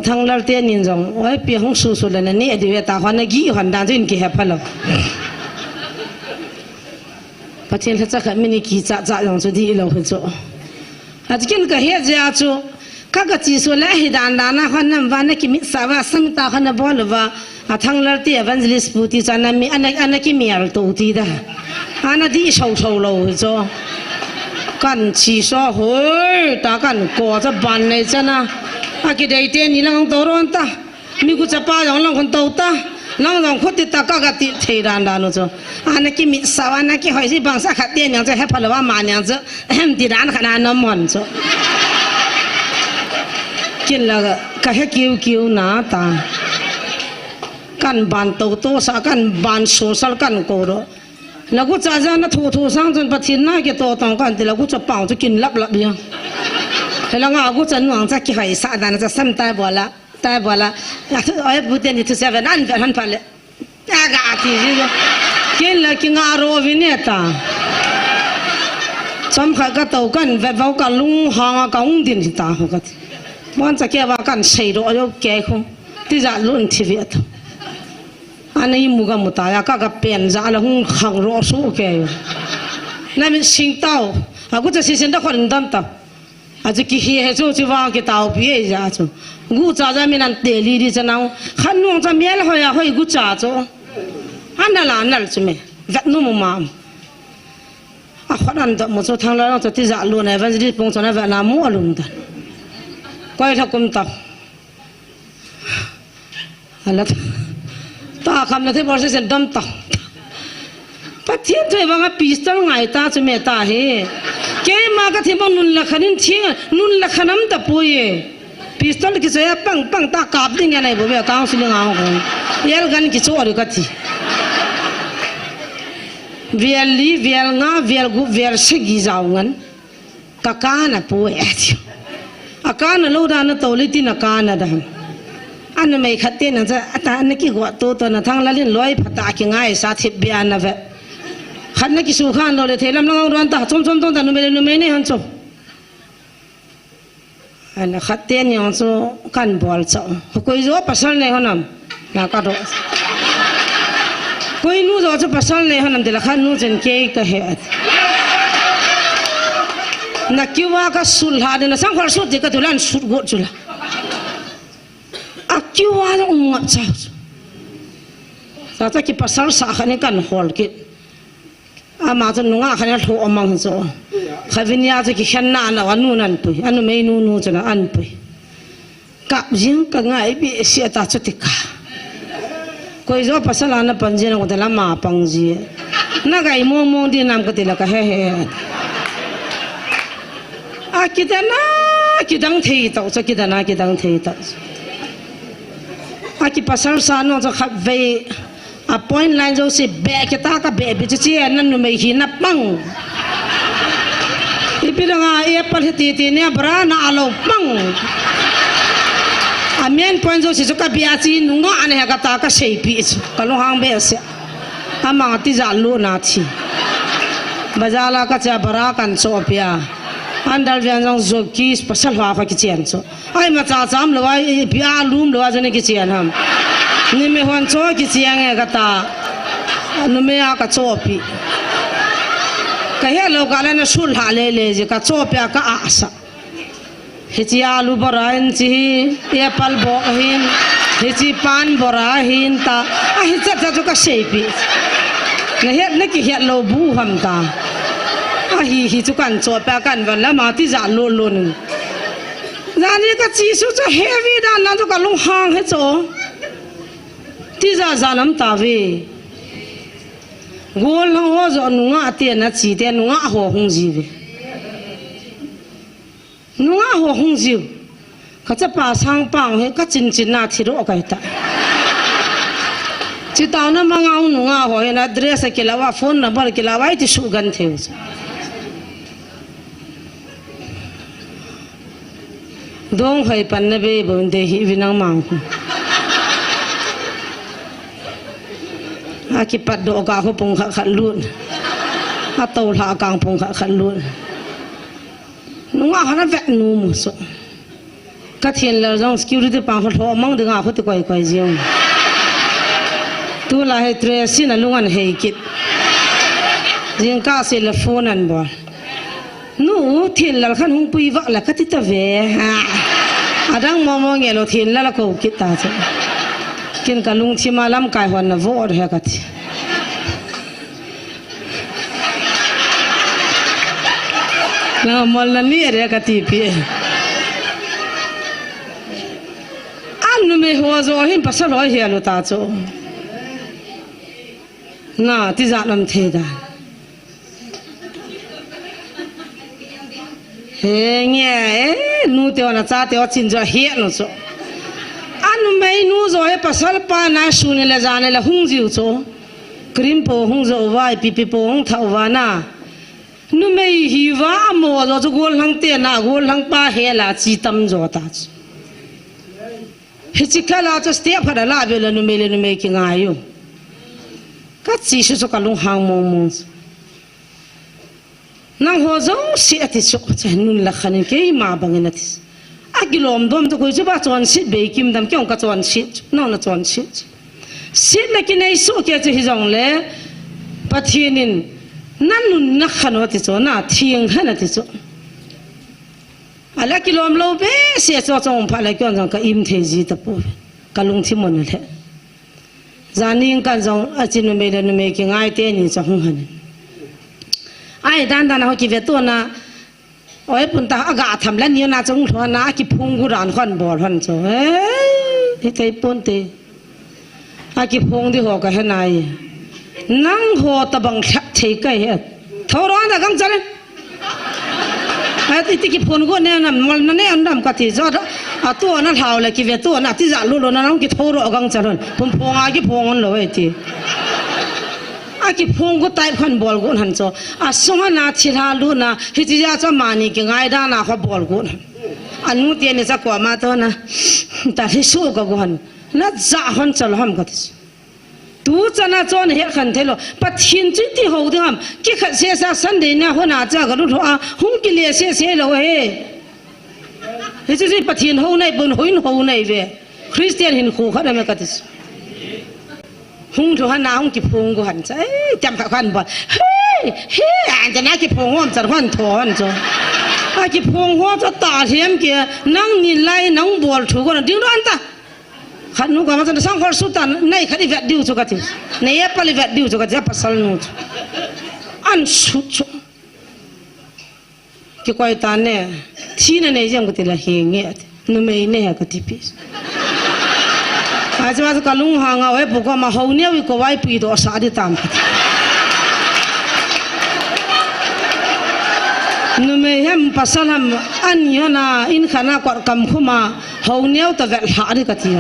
Thanglal teni jong, oi pi hung susu le nane diu ta hon nagih hon dan chu in kihe phalou. Pathen lhacha khat min kicha cha jong chu dihlou hi chu. Achukin kahet jeh a chu, kaga chesuh le hidan dan a hon nam va nakimitsah uva, Samita hon nabol uva, a Thanglal te evangelist pu ti chu ana mi, ana, ana kimel tou ti da. Ana dih soso lou hi chu. Kan chesuh hoi, ta kan kou cha ban nei chana. Akidei teni lang tou ron ta. Mi gucha pa jong lang khun tou ta. Lang jong khut ti ta kaga ti thei dan dan u chu. Ana kimitsah uva, ana kihoi ji bangsa khat teni jong chu he phalou ama ni jong chu. Ahem ti dan khat na nom hon chu. Ken la kahe kiu kiu na ta. Kan ban tou tou sa, kan ban social kan kou ro. Lagucha jana thu thu sang chun Pathen na kito tong kan ti lagucha pang chu kin lap lap ya. Helanga gucha nuang cha kihoi sa dan cha Samita bola. Tai bola. Oi bu teni thu seven an ve han phale. Aga ati ji. Ken la kinga ro vin e ta. Chomkhat katou kan ve vau kalung hanga kahung din hita ho kati. Mon cha keva kan sei ro yo ke khu. Tija lun thi ve ta. Ana imu ga muta ya kaga pen ja la hung khang ro su ke. Namit sing tao. Agucha sisen da khon dam tao. Achu kihe he chu chu vang kitaopi e ja chu. Gucha ja min ante li di cha nang. Khan nung cha mial hoi a hoi gucha chu. Anal anal chu me. Vet nu mu ma. Akhon an da mu chu Thanglal chu tija lun evangelist pung chu na ve na mu alung dan. Koi tha kum ta. Ala ta. Ta kham na the bol se sen dam ta. Pathen thu vanga pistol ngai ta chu me ta he. Keima kathi bang nun la khan in thing, nun la khan am ta poi e. Pistol kichoi a pang pang ta kap ding ya nai bo be counseling a ko. Yel gan kichoi ri kathi. Vial li, vial nga, vial gup, vial sagi jao ngan. Ka kana poi e. A kana lou dan na to le tin a kana dan. Ana mei khat te na cha ata na kigo to to na Thanglal in loi phat a kingai sa thip bia na ve. Khat na kisu khan lou le thei lam lang ron ta chom chom tong ta numei numei nei han chu. Ana khat teni jong chu kan bol chau. Koi jo pasal nei hon am. Na ka do. Koi nu jo chu pasal nei hon am ti la khat nu chen kei ka he. Na kiu a ka sul ha de na sang khol sut de ka tu lan sut go chu la. A kiu a um ngap cha. Sa cha ki pasal sa khat ni kan hol kit. Ama chu nungah khat a lhoh mang chu. Khatvei nia chu kikhen na na anu nan pui. Anu mei nu nu chu na an pui. Kap jing ka ngai bi si ata chu tika. Koi jo pasal a na pan jing ko ta la ma pang ji. Na gai mong mong di nam ka ti la ka he he. A kidana kidang thei tau chu kidana kidang thei tau. A ki pasal sa no chu khatvei. A point line jo si be kita ka be bi chi chi na numei hi na pang. Ipi dang a apple hi ti ti ne bra na alo pang. A main point jo si chu ka bia chi nungah ana he ka ta ka sei pi chu. Ka lo hang be se. Ama tija luna thi. Bazar la ka cha bra kan cho pia. Andal ven jong jo ki pasal hoa kho kichen chu. Ai ma cha cham lo ai pi a lum lo a jong kichen ham. Ni me hon cho kichen e kata. Nu me a ka chopi. Ka he lo ka le na sul ha le le ji ka chopi a ka a sa. Hichi alu bora hin chi hi, apple bok hin, hichi pan bora hin ta, a hi chat chat chu ka seipi. Na het na ki het lo bu ham ta. A hi hi chu kan cho pa kan van la ma ti ja lo lo nu. Jani ka chi su chu heavy dan na chu ka lung hang he cho. Ti ja ja nam ta ve. Gol hang ho jo nunga te na chi te nunga ho hung ji ve. Nunga ho hung jiu. Ka chapa sang pang he ka chin chin na thi ro kai ta. Chi tau na manga nunga ho he na dress a kilawa phone number kilawa ti su gan theu. Dong hoi pan na be bo de hi vinang mang. A ki pat do ka ho pung kha kha lut. A to hla kang pung kha kha lut. Nunga hana vet nu mu so. Ka thin la jong security pang ho hlo mang dinga ho ti koi koi jiu. Tu la he Tracy na lungan hei kit. Jing ka se le phone an bol. Nu thin lal khan hung pui vak la ka ti ta ve. Ha. Adang mo mo nge lo thin lal ko kit ta che. Kin ka lung thima lam kai hon na vo he ka ti. Na mol na ni re ka ti pi. An nu me ho jo hin pasal ho he lo ta cho. Na ti ja nam the da. He nge, eh, nu te ona cha te o chin jo he no cho. An nu me nu jo he pasal pa na su ni le ja ni le hung jiu cho. Cream po hung jo va, pipi po hung thau va na. Numei hi va mo jo chu gol hang te na, gol hang pa he la chi tam jo ta chu. Hichi kala chu step khat a la ve le numei le numei ki ngai u. Ka chi su chu ka lung hang mong mong chu. Nang ho jo si ati chu, chu nun la khan in keima bang in ati. A kilom dom to koi chu ba chon sit be kim dam kyong ka chon sit. Nang na chon sit. Sit na kinei su ke chu hi jong le. Pathian in na nun na khan ati chu na thing han ati chu. Ala kilom lo be se cho chong pha la kyon jong ka im thei ji ta pu. Ka lung thi mon le. Janing kan jong a chi numei le numei ki ngai te ni cha hung han. Ai dan dan ho ki ve to na. Oi pun ta a ga tham la ni na chung thon na ki phung gu ran khon bol hon cho. Eh, hi tei pun te. A ki phung di ho ka he nai. Nang ho ta bang thak thei kai he. Thoro na gang chale. Ai ti ki phung gu ne na mol na ne an dam ka ti jo. A to na hlau le ki ve to na ti ja lu lo na nang ki thoro gang chalon. Pun phung a ki phung on lo e ti. A ki phung gu tai khon bol gu han cho. A sung a na thil ha lu na, hi chi ya cha mani ki ngai da na kho bol gu na. A nu te ni cha ko ma to na. Ta hi su ka gu han. Na ja hon chal ham ka ti. Tu cha na chon he khan thelo. Pathian chi ti ho ding ham. Ki khat se sa Sunday na ho na cha ka lu tho a. Hung ki le se se lo he. Hi chi chi Pathian ho nai bun ho in ho nai ve. Christian hin khu khat na me ka ti. Hung thu han na hung ki phung gu han cha. Eh, cham kha khan ba. Hey, hey, an cha na ki phung hom cha hon tho hon cho. A ki phung ho cha ta hiam ki nang ni lai nang bol thu ko na ding ran ta. Khan nu ka ma cha sang hol su ta nai khat i vet diu chu ka ti. Nei e pa li vet diu chu ka ti pasal nu chu. An su chu. Ki koi ta ne, thi na nei jeng ka ti la he nge, numei ne he ka ti pi. Ai chu ma chu ka lung hang a, oi pu ko ma ho neo i ko wai pi do sa di tam ka ti. Numei hem pasal ham an yo na in khana kor kam khuma, Ho neo ta vet hla di ka ti.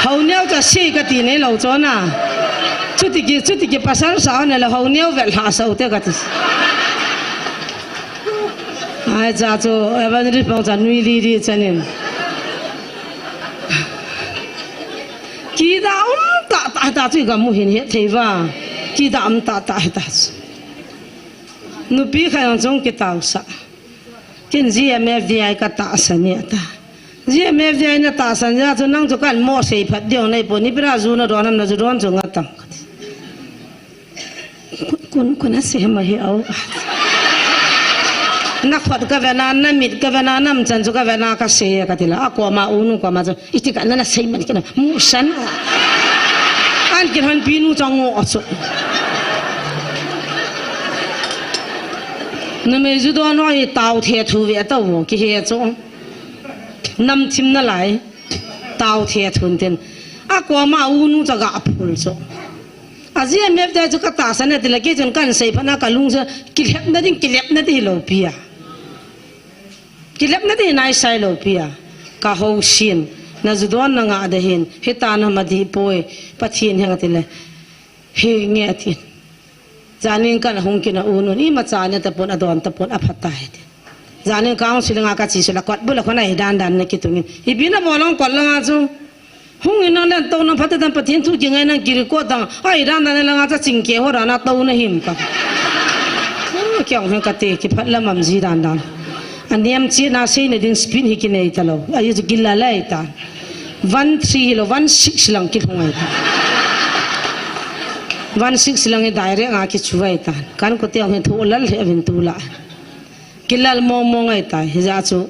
Ho neo ta si ka ti nei lo cho na. Chuti ki, chuti ki pasal sa ne la ho neo vet hla sa u te ka ti. Ai cha chu evangelist pang cha nui li di chanin. Ki da um ta ta ta chu ka mu hin he thei va. Ki da um ta ta he ta. Nupi kha yang chung ki tau sa. Tin G M F D I ka tahsan e ati. G M F D I na tahsan jeh chu nang chu kan mo sei phat ding nei pon, ipi a ju na don ham, na ju don chu nga tang. Kun, kun, kun a sei ma hi au. Na khut ka ve na, na mit ka ve na, na umchan chu ka ve na ka sei e ka ti la. A koma unu koma chu, iti ka na na sei man kina, musan. An kin han pi nu chang ngo chu. Numei ju don noi tao the thu ve tao ki he chu. Nam thim na lai. Tao the thun tin. A koma unu cha ga phul chu. A G M F D I chu ka tahsan e ti la kei chun kan sei phat na ka lung sa kilhepna ding, kilhepna ding hi lo pi a. Kilhepna ding nai sai lo pi a. Ka ho sin. Na ju don na nga da hin. Hita na ma di poi. Pathen heng ti le. Hi nge ati. Janin kan hung kin a unun. Ima cha ne ta pon a don ta pon a phat ta he ti. Janin council nga ka chi su la kot bu la khona hi dan dan na ki tungin. Ipi na mo long kot la nga chu. Hung in nang len to nang phat ta Pathen thu ki ngai nang ki record dang. Ai dan dan la nga cha ching ke ho ra na to na him ka. Kyang hen ka te ki phat la mam ji dan dan. A niam chi na sei na ding spin hi ki nei ta lo. Ai ju gil la lai ta. One three lo, one six lang ki hung ai ta. One six lang i direct nga ki chu ai ta. Kan ko te hung thu lal he vin tu la. Kilal mong mong ai ta. Hi ja chu.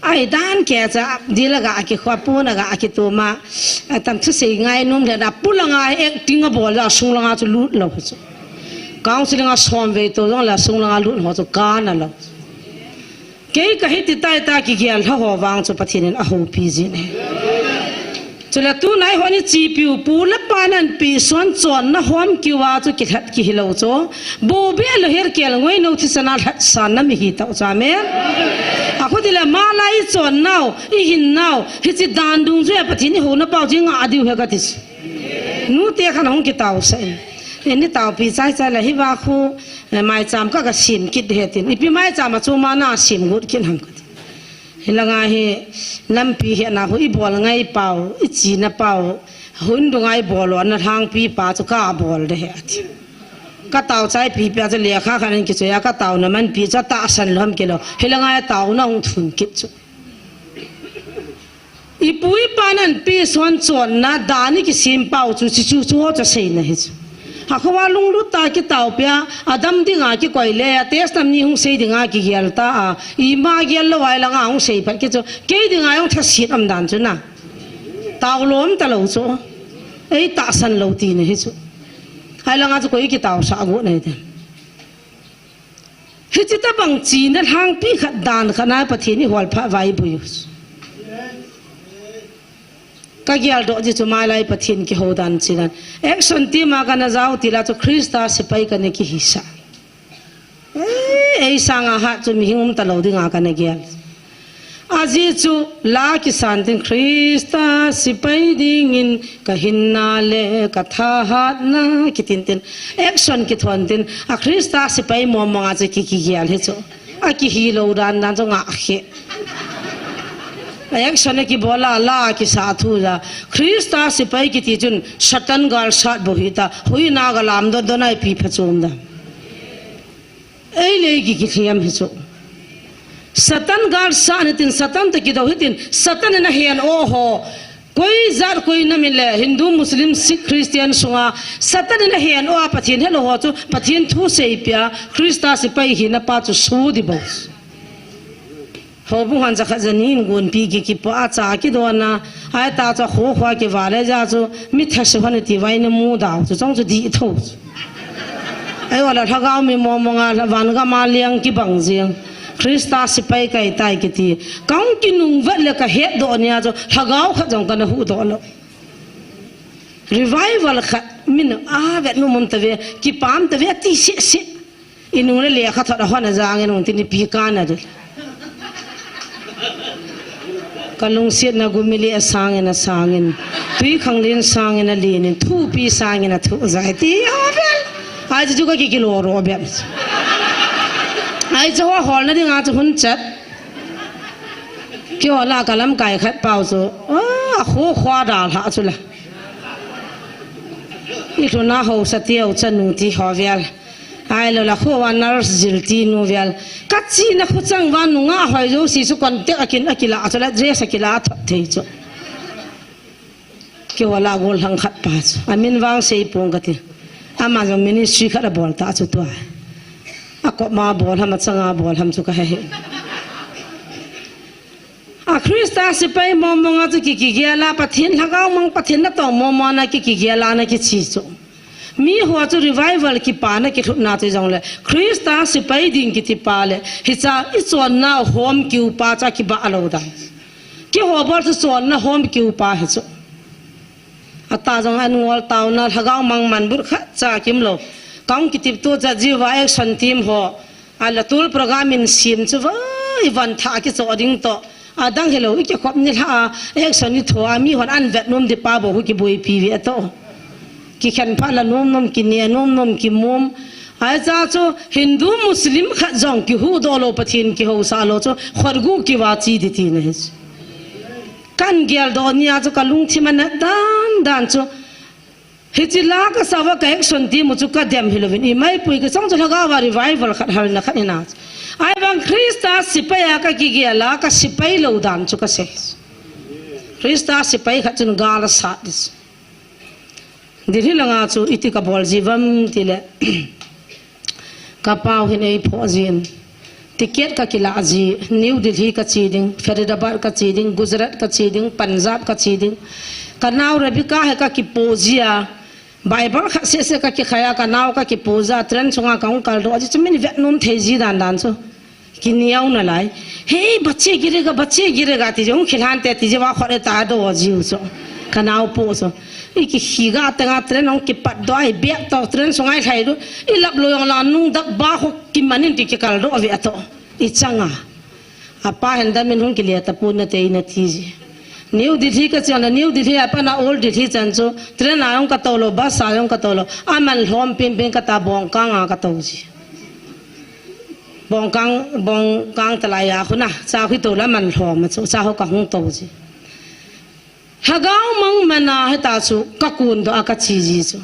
Ai dan ke cha di la ga ki khwa pu na ga ki tu ma. A tam thu sei ngai num le da pu la nga acting a bol la sung la nga chu lut lo chu. Council nga som ve to jong la sung la nga lut ho chu ka na lo. Kei ka hiti tai ta ki gial lha ho vang chu Pathen in a hopi jin e. Chule tu nai ho ni chi piu pu le pa nan pi suan chon na hom kiwa chu ki lhat ki hilo chu. Bo be lo her kel ngoi no thi sana lhat sa na mi hi tau cha men. A khu ti le ma lai chon nau, i hin nau, hi chi dan dung chu e Pathen i ho na pau chi nga a diu he ka ti. Nu te khan hong ki tau sa in. Ni tau pi chai chai la hi va khu. Eh, maicham ka ka sim kit he tin. Ipi maicham a chu ma na sim gut kin ham ka ti. Hi la nga hi lampi he na hu i bol ngai pau, i chi na pau. Hun du ngai bol na hang pi pa chu ka bol de he ati. Ka tau chai pi pi a chu le kha khan ki chu ya ka tau na man pi chu ta san lom ki lo. Hi la nga tau na hung thun kit chu. I pu i pa nan pi suan chon na dan i kisim pau chu, chi chu chu ho cha sei na hi chu. Ha kho wa lung lut ta ki tau pia, a dam ding a ki koi le, a test nam ni hung sei ding a ki gial ta a, i ma gial lo ai la nga hung sei pat ki chu, kei ding a hung tha sit am dan chu na. Tau lom ta lo chu. Ei ta san lo ti na hi chu. Ai la nga chu koi ki tau sa gu na hi te. Hichi ta bang chi na hang pi khat dan khat na Pathen i hol pha vai bui. Ka gial do ji chu mai lai Pathen ki ho dan chi dan. Action team a ka na jau ti la chu Krista sipai ka ne ki hi sa. Eh, ei sang a ha chu mi hing um ta lo ding a ka na gial. A ji chu la ki san tin Krista sipai ding in ka hin na le ka tha hat na ki tin tin. Action ki thon tin a Krista sipai mo mo nga chu ki ki gial hi chu. A ki hi lo dan dan chu nga khe. Action a ki bol a la ki sa thu la. Krista sipai ki ti chun Satan gal sat bo hi ta. Hui na ga lam don don ai pi pha chom da. Ei le ki ki thiam hi chu. Satan gal sa ni tin Satan ta ki do hi tin Satan na hen o ho. Koi jat koi nam in le Hindu, Muslim, Sikh, Christian sunga Satan in a hen o a Pathen helo ho chu Pathen thu sei pia Krista sipai hi na pa chu su di bo. Ho bu han za khat za ni in gun pi ki ki pa cha ki do na ai ta cha kho khwa ki va le ja chu mi tha se han ti vai na mu dau chu chong chu di tho. Ai wala lhagao mi mo mo nga van ga ma liang ki bang jing. Krista sipai kai tai ki ti. Kang ki nung vet le ka het do nia chu lhagao khat jong ka na hu do lo. Revival khat min a vet nu mum ta ve ki pam ta ve ti si si. I nung le le kha thot a hon a jang e nung ti ni pi ka na de. Ka lungsiatna gumili a sangin a sangin, tui khanglen sangin a lenin, thupi sangin a thu zai ti ho vel. Ai chu ka ki kilo ro bep. Ai chu ho hol na ding a chu hun chat. Ki ho la ka lam kai khat pau chu. Ah, a khu khwa dal ha chu la. I thuna ho sa ti au cha nu ti ho vel. Ahilou le, kho a nurse jilti nu vel. Ka chihna kho chang uva nungah hoi jouse chu contact a kin, a kila chu le dress a kila thot thei chu. Keiho lah a gollhang khat pa chu. Amin vang sei pong kati. Ama jong ministry khat abol ta chu tua. Akoma bol ham, achanga bol ham chu kahe hih. A Christa sepai mong mong a chu ki, kigel a, Pathen lhagao mang, Pathen natong mong mong a ki, kigel a ana kiche chu. Miho chu revival kipana kilhutna chu jongle, Christa sepai ding kiti pa le, hicha ichonna hom kiu pa chu akibah lou dan. Keiho bol chu chonna hom kiu pa hi chu. Ata jong an ngol taona, lhagao mang man but khat cha kimlou. Kahung kitip to cha jiu va action team ho. Ala tul program in sim chu va, i van tha kicho ding to. Adang hilou, i kikhop ni lha a, action i tho a, mihon an vet nom di pa bou hu kiboipi ve to. Kikhen pha la nom nom, kine nom nom, kimom. Ahi cha chu Hindu Muslim khat jong kihuhdoh lou, Pathen kihousah lou chu, khotgu kiva chi di tina hi chu. Kan geldoh nia chu kalungthim ana dan dan chu. Hiche la kasah uva ka action team u chu kadem hilouvin, imaipui kasang chu lhagao va revival khat halna khat ina chu. Ahivang Christa sepai a kakigel a, ka sepai lou dan chu kasei. Christa sepai khat chun gal asat di chu. Delhi langa chu iti kabol ji uvam tile. Ka pau hin eiphoh jin. Ticket kakilah ji, New Delhi kache ding, Faridabad kache ding, Gujarat kache ding, Punjab kache ding. Ka nao Rebecca hi kakipoh ji a, Bible khat seh seh kakikhai a, ka nao kakipoh ji a, train sunga kahung kaldoh ji chu min vet nom thei ji dan dan chu. Kineo nalai. Hey, बच्चे गिरेगा, बच्चे गिरेगा, ti jong khilhan te, ti jong va khot e ta do jiu chu. Ka nao poh chu. I kikhi ga teng a train hung kipatdoh a, i bag to train sunga i lhai du. I lap lou jong la nung dak ba ho kiman in ti kikaldoh ve ato. I chang a. Apa hin dam in hung kile tapon nate nati ji. New Delhi kache a, New Delhi a pat na Old Delhi chan chu. Train a jong katou lou, bus a jong katou lou. Aman lhom pin pin kata bongkang a katou ji. Bongkang, bongkang talai a khu na, cha khu tou la man lhom a chu, cha ho kahung tou ji. Lhagao mang man a hita chu, kakun doh a kache ji chu.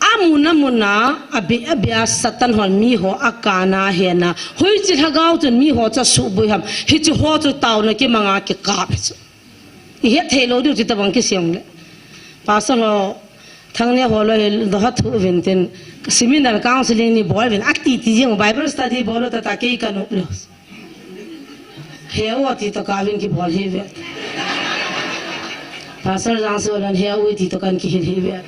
Amun amun a, abeh abeh a Satan hon miho akana hena. Hoiche lhagao chun miho chu asuboi ham. Hiche ho chu taona kimang a kikap chu. I het thei lou diu ti tabang kisem le. Pastor ho, Thangnia ho lou hi doha thu vin tin, seminar counseling ni bol vin, ati ti jing Bible study bol lou tata kei ka nup lou. Heu ti to ka vin kibol hi ve. Pastor Jangso lon heu ti to kan kihil hi ve.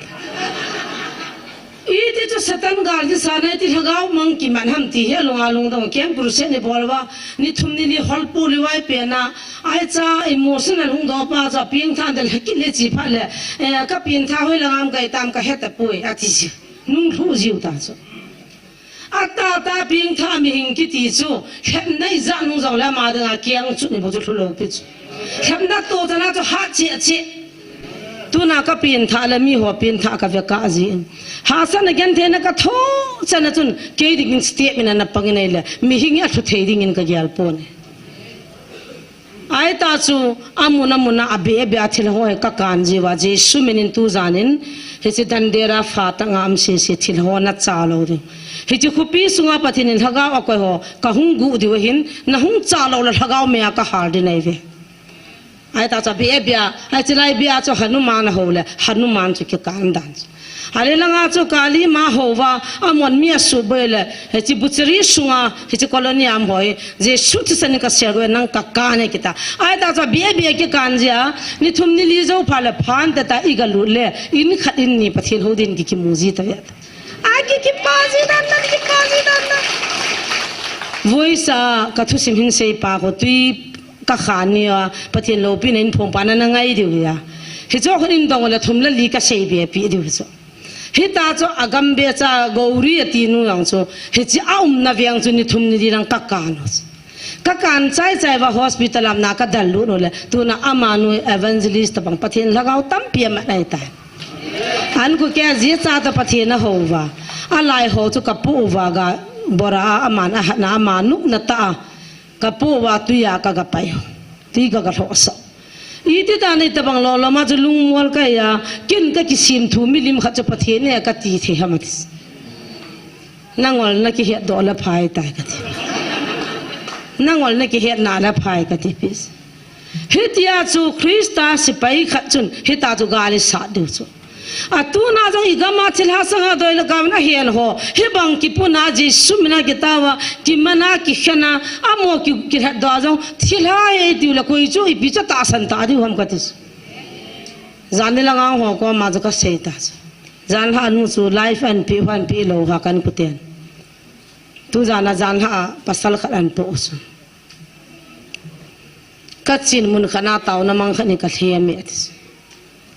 Iti chu Satan gal kisana iti lhagao mang kiman ham ti hi alunga lungdong kem crusade ni bol uva, ni thum ni li hol pu li vai pena, ahi cha emotional hung doh pa cha ping than del hekit le chi phat le, eh, ka pin tha hoi langam kai tam ka het tapoi, ati ji. Nung lhu jiu ta chu. Ata ta ping tha mihing kiti chu, lhepna ijat nung jong le ama dinga kiang chu ni bou chu lhu lou pi chu. Lhepna to chana chu hat cheh cheh. Tuna ka pin tha le miho pin tha ka ve ka ji in. Hahsatna gentheina ka thoh chana chun kei dingin step in ana pang in ahile, mihing a lhu thei dingin ka gel pon e. Ahi ta chu amun amun a abeh abeh a thil ho hi ka kan jiu va, Jesu min in tu jan in, hiche Dhandera phat a ngam sese thil ho na cha lou ding. Hiche khopi sunga Pathen in lhagao akoi ho, ka hung guh diu ahin, na hung cha lou le lhagao mei a ka hal ding ahi ve. Ahi ta chu abeh abeh a, ahi chilai beh a chu Hanuman a ho le, Hanuman chu kikan dan chu. Ahile langa chu Kali ma ho uva, amon mi asuboi le, hiche butchery sunga, hiche colony a um ho hi, Jesu thisan in ka sel go nang ka kan e kita. Ahi ta chu abeh abeh a kikan jia, ni thum ni li jou phat le phan tata i ga lut le, in khat in ni Pathen hou din ki kimu ji ta ve. Ai ki kipa ji dan dan, kipa ji dan dan. Voice a ka thusim hin sei pa ko tui ka khan ni a, Pathen loupina in phong pa na na ngai diu hi a. Hicho khun in dong le thum le li ka sei be pi diu hicho. Hita chu a Gambe cha Gauri ati nu jong chu, hiche a umna veng chu ni thum ni li lang ka kan u chu. Ka kan chai chai uva hospital a um na ka dal lut u le, tuna amanu evangelist tabang Pathen lhagao tampi amat ahi tai. An ku ke ji cha ta Pathen a hou uva. A lai ho chu ka pu uva ga bora a aman a hatna ama nupna tah a. Ka pu uva tui a ka ga pai. Tui ka ga lhoh sah. Iti ta nei tabang loloma chu lungmol ka hi a, ken ka kisim thu milim khat chu Pathen e ka ti thei ham ati. Nangol nakihetdoh le phai tai kati. Nangol nakihetna le phai kati pis. Hitia chu Christa sepai khat chun hita chu gal isat diu chu. Atuna jong igam a thilha sanga doi le gam na hen ho. Hibang kipuna Jesu mina kitao a, kimana kikhena, amo ki, kihetdoh jong thilha e diu le koi chu ipi chu tahsan ta diu ham kati. Jan ni langa ho koma chu kasei ta chu. Janlhah nu chu life an pi, han pi lou ha kan kuten. Tu jana janlhah a pasal khat an po usun. Kachin mun khat na taona mang khat ni kalhem e ati.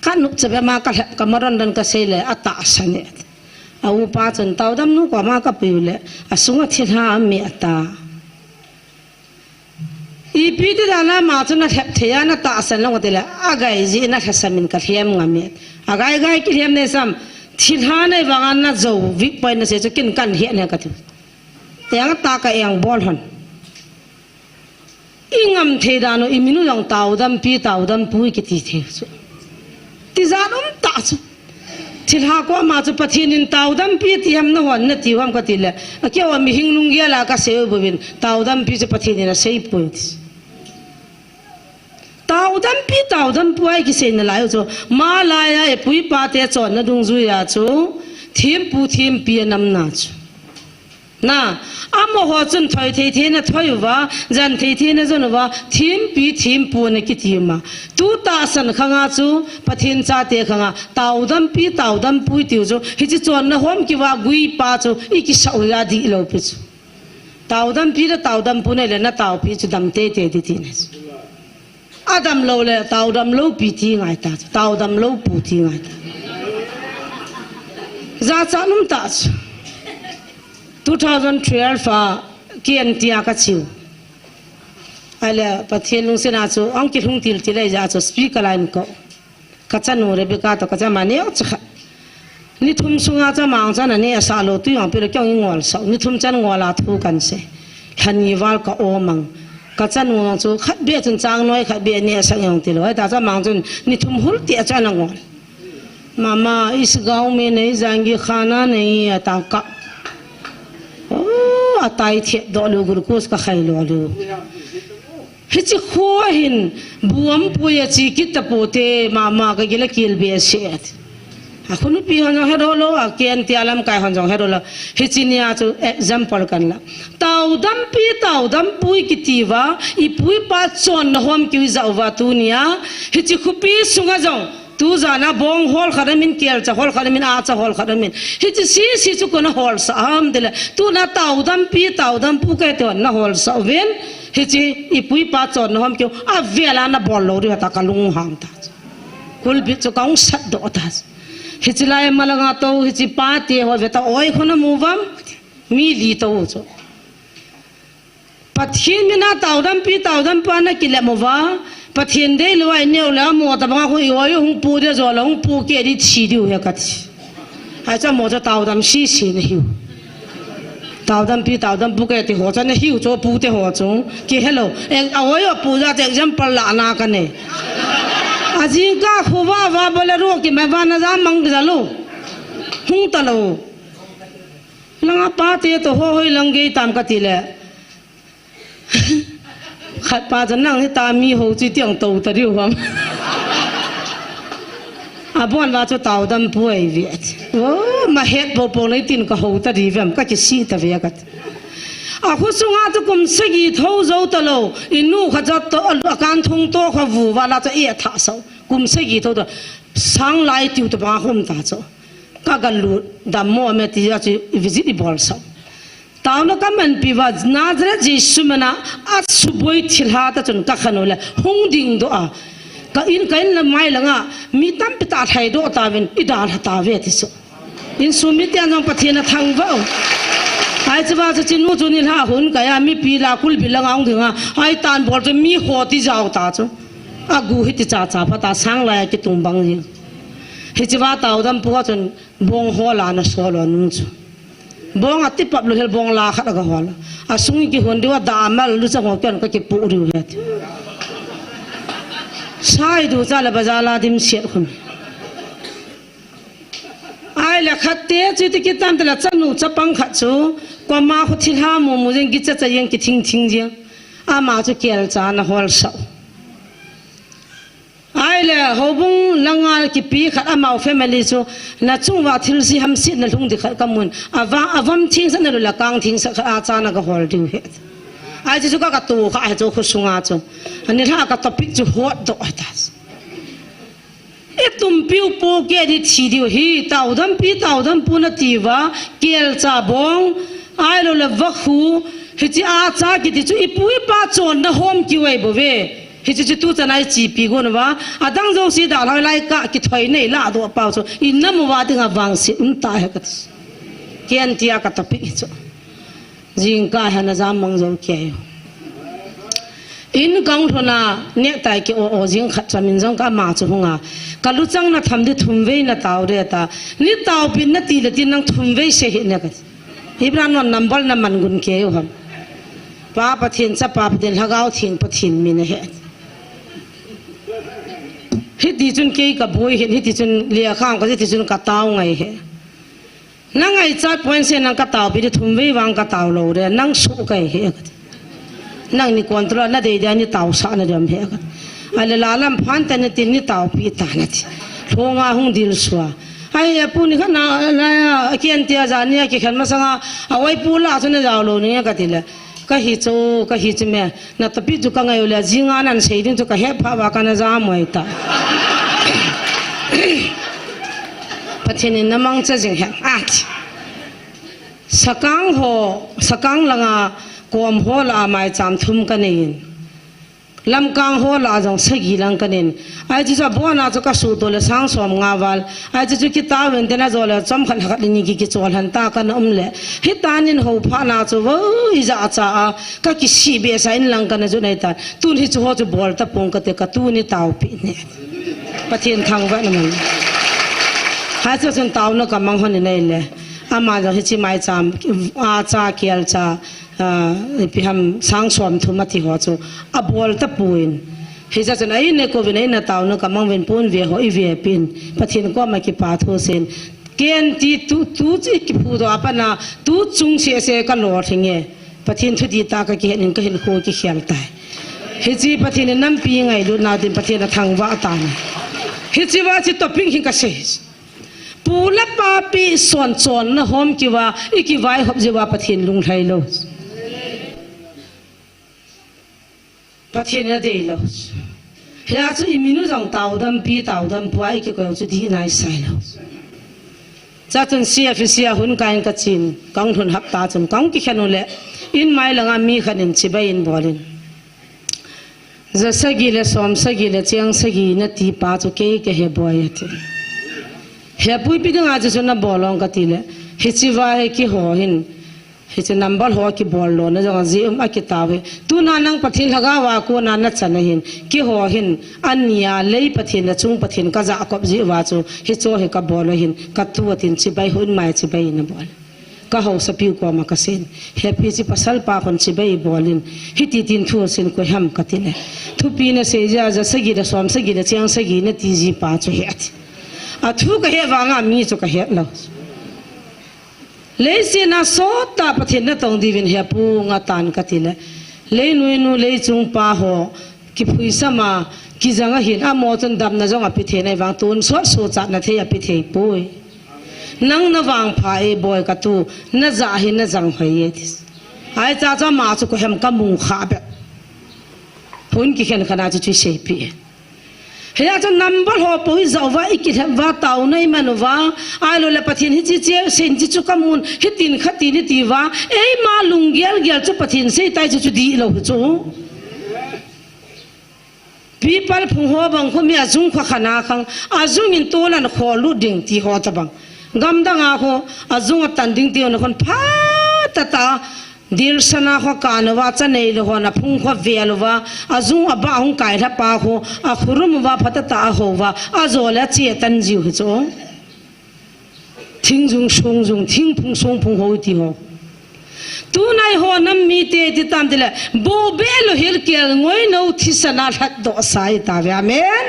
Kanup chabe ma kalhep kamaron dan kasei le atahsan e ati. A upa chun taodam nu koma kapui u le asunga thilha aum e ata. Ipi ti dan a ama chu nalhep thei a natahsan lou ti le, agai ji nalhasam in kalhem ngam e. Agai gai kilhem nei sam, thilha nei vang a najou vik poi nasei chu ken kan het ne kati. Eng ta ka eng bol hon. Ingam thei dan u, imin u jong taodam pi, taodam pu kiti thei chu. Tijat um tah chu. Thilha koma chu Pathen in taodam pi ti ham nahon nati u ham kati le. Akeo a mihing lunggel a kasei u bouvin taodam pi chu Pathen in asei poi ti. Taodam pi, taodam pu a ikisei nalai u chu. Malai a ipu ipa te chonna dungjuia chu. Thempu, thempi anamna chu. Na, amaho chun thoi thei thei na thoi uva, jan thei thei na jon uva, thempi thempu na kiti ma. Tu tahsan khanga chu, Pathen chate khanga, taodam pi, taodam pu tiu chu, hichi chonna hom kiva gui pa chu, ikisah u a dihlou pi chu. Taodam pi le taodam pu nei le natao pi chu dam tei tei di ti ne chu. Adam lou le, taodam lou pi ti ngai ta, taodam lou pu ti ngai ta. Jachat um tah chu. Two thousand twelve a, K N T a kachiu. Ahile, Pathen lungset a chu, ahung kilhung til til ahi jeh a chu, speaker line ko. Kachanu Rebecca to kachama neo chu kha. Ni thum sunga chama ang chana ne asa lou tu jong pilo kyong ingol sao. Ni thum chan ngol a thu kan sei. Lhani val ka om ang. Kachanu ang chu khat be chun chang noi khat be ne asa jong tilou. Hita chama ang chun ni thum hul ti a chana ngol. Mama, is gaon mein nahi jayenge, khana nahi ahi ta ka. Oh, atai thiet doh lou glucose kakhai lou lou. Hichi kho hin, bu aum poi achi kit ta pote, mama kagil a kil behseh. Akhu nupi hon jong hedoh lou, a K N T a lamkai hon jong hedoh lou. Hichi nia chu example kan la. Taodam pi, taodam pu kiti uva, ipu ipa chonna hom kiu ijat uva tunia. Hichi khopi sunga jong, tu jana bong hol khat aum in, kelcha hol khat aum in, acha hol khat aum in. Hichi sisi chu kona holsah ham tile. Tuna taodam pi, taodam pu kiti hon naholsah uvin. Hichi ipu ipa chonna hom kiu, avel a nabol lou diu hita kalunghang ta. Kulbit chu kahung sat doh ta. Hichi lai malanga tou, hichi pate ho veta oi khona mu vam. Mi li tou chu. Pathen mina taodam pi, taodam pu a nakilem uva. Pathen deilou a ineo le amo tabanga khu ioi hung pu dia jo la hung pu ke di thi diu he kati. Acha mo cha taodam sisi nahiu. Taodam pi, taodam pu kiti ho cha nahiu cho pute ho chu. Kihelou. Ek, aoi apu ja te example la na kane. Ajingkah khu va va Bolero kimai va na ja mang ja lou. Hung talou. Langa pate to ho hoi lang gei tam kati le. Khat pa chu nang hita mi ho chi tiang tou ta diu ham. Abon va chu taodam pu ahi ve. Oh, mahet popo nei tin kahou ta di vem, kakisih ta ve kati. Akhu sunga chu kum sagi thou jou talou. Inu kha jat to, akan thung to kha vu va la chu e tha sao. Kum sagi thou to. Sang lai tiu to ba hom ta chu. Kagalut dammo me ti a chu visit ibol sao. Taona kamanpi uva, Nazareth Jesu mina, asuboi thilha ta chun kakhen u le, hung ding doh a. Ka in, ka in lamai langa, mi tampi tah lhai doh tauvin, idalha tauve ti chu. Insung mite a jong Pathen athangvah u. Ahi chu va chu chinu chu nilhah hun kaiya, mipi la kulbi langa hung dinga, ahi tan bol chu mi ho ti jao ta chu. Agu hiti chacha phat a sang lai a kitung bang jing. Hichi va taodam pu a chun, Bong hol a ana sol u nung chu. Bong ati pap lou hel bong la khat aga hol. Asung kihon diu a damal lu cha ho ken kakipu diu he ti. Sai du cha la bazar la dim siat khun. Ai Ahile khat te chu ti kitam te la chanu chapang khat chu, koima khu thilha mu mu jeng, kicha cha jeng, kithing thing jeng. Ama chu kelcha ana hol sau. Ahile, houbung langa kipi khat amau family chu, na chung uva thilse hamsetna lhung di khat kamun. Ava, avam thingsa na lula kang thingsa khat a chana kahol diu he. Ahi chu ka, katu kha ahi chu khosunga chu. Ani lha ka topic chu hot doh ahi ta. I tumpiu po ke di thi diu hi, taudampi, taudampu nati uva, kelcha bong, ahilou le vakhu, hiche acha kiti chu ipu ipa chonna hom kiu ahi bou ve. Hiche chu tuchan a ichepi gon uva, adang jouse dalha lai ka kithoi nei la doh pau chu, inam uva dinga vangset um ta he kati. Ken tia ka topic hi chu. Jingkah hi ana jam mang jou kei. In kang lhona netai ki o o jing khat chamin jong ka ama chu hunga. Ka luchang na tham di thum vei na tao de ta. Ni taopi nati le tin nang thum vei sei hih ne kati. Hibra non number na man gun kei u ham. Pa Pathen, Chapa Pathen, Lhagao Theng Pathen min ahi. Hiti chun kei ka boi hin, hiti chun lekha ka, hiti chun ka tao ngai he. Na ngaichat point se nang ka taopi di thum vei vang ka tao lou de, nang suh kai he kati. Nang ni control na dei de, ni taosah na dem he kati. Ahile la lam phan ta ni tin ni taopi ta nati. Lhonga hung dil sua. Ahi, apu ni khat na, na, akian tia jani a kikhen masanga, a wai pu la chu na jao lou ni kati le. Ka hi chu, ka hi chu me. Na topic chu ka ngai u le, jinga nan sei ding chu ka hepha uva ka na ja moi ta. Pathen in na mangcha jing hen. Ati. Sakang ho, Sakang langa kom ho la a maicham thum ka nei in. Lamkang ho la jong sagi lang ka nei in. Ahi chu chu abona chu ka suhto le sang som nga val. Ahi chu chu kitao in te na jo le chomkhat lhakhat le ni ki kichol han ta ka na um le. Hitan in ho pha na chu vo ija cha a. Ka kisih behseh in lang ka na ju nei tan. Tun hi chu ho chu bol ta pong ka te ka tuni taopi ne. Pathen thangvah na man. Ahi chu chun taona ka mang hon in nei le. Ama jong hiche maicham, acha kelcha, ah, ipi ham sang som thum ati ho chu abol ta pon. Hiche chun a in ne kou vin a in a taona ka mang vin pon ve ho i ve pin. Pathen koma kipa thu sen. Ken ti tu, tu chi kiphu doh a pat na, tu chung sese ka lolhing e. Pathen thudih tah ka kihet in ka hinkho kikhel tai. Hiche Pathen in nampi ngailut nau tin Pathen athangvah tan. Hiche va chu topic hin ka sei. Pu le pa pi son chonna hom kiu va, i kivaihop jiu va Pathen lunglhai lou. Pathen adei lou. Hia chu i min u jong taodam pi, taodam pu a i kikoi u chu dihna i sai lou. Chachun C F C a hun kain ka chin, kang lhun hapta chun kang kikhen u le, in mai langa mi khat in chibai in bol in. Ja sagi le som sagi le cheng sagi na ti pa chu kei ka he boi ati. He pu ipi dinga chu chu na bol ong ka ti le, hichi va he kiho hin. Hiche number ho kibol lona jong a ji um a kitao hi. Tuna nang Pathen lhagao a kona na chan ahin. Keiho hin ania lei Pathen le chung Pathen ka ja kop ji uva chu. Hicho hi ka bol u ahin. Ka tu atin chibai hun mai chibai na bol. Ka hausapiu koma ka sei in. Hepi chi pasal pa kon chibai bol in. Hiti tin thu sin koi ham ka ti le. Thupi na sei ja ja sagi le som sagi le cheng sagi na ti ji pa chu he ati. A thu ka he vanga mi chu ka he lou. Leiset a sot tah Pathen na tong diuvin he pu nga tan ka ti le. Leinoi nu leichung pa ho kiphuisam a kijang ahin amaho chun damna jong ape thei nai vang tonsot suhchatna thei ape thei poi. Nang na vangpha e boi ka tu na ja hi na jang hoi e ti. Ahi cha cha ma chu ko hem ka mung kha be. Hun kikhen khan a chu chu seipeh. Hia chu number ho po hi jao va, i kilhep va, taona i man uva, ahilou le Pathen hichi che, sen chi chu ka mun, hitin kha tin i ti uva, eima lunggel gel chu Pathen sei tai chu chu dihlou hi chu. Pipal phung ho bang khu mi ajung kha khana khang, ajung in tolan kho lut ding ti ho tabang. Gamdang a khu, ajung atan ding ti ho na khon pha ta ta, Dilsana kho kana uva, chanei le hon aphung kho vel uva, ajung aba hung kai lha pa kho, akhurum uva, phatah tah a ho uva, ajo le ache tan jiu hi chu. Thingjung songjung, thingphung songphung ho ti ho. Tuna eiho nam mite iti tam tile, bobe louhel kelngoi nou thisan a lhatdoh sa ita ve. Amen.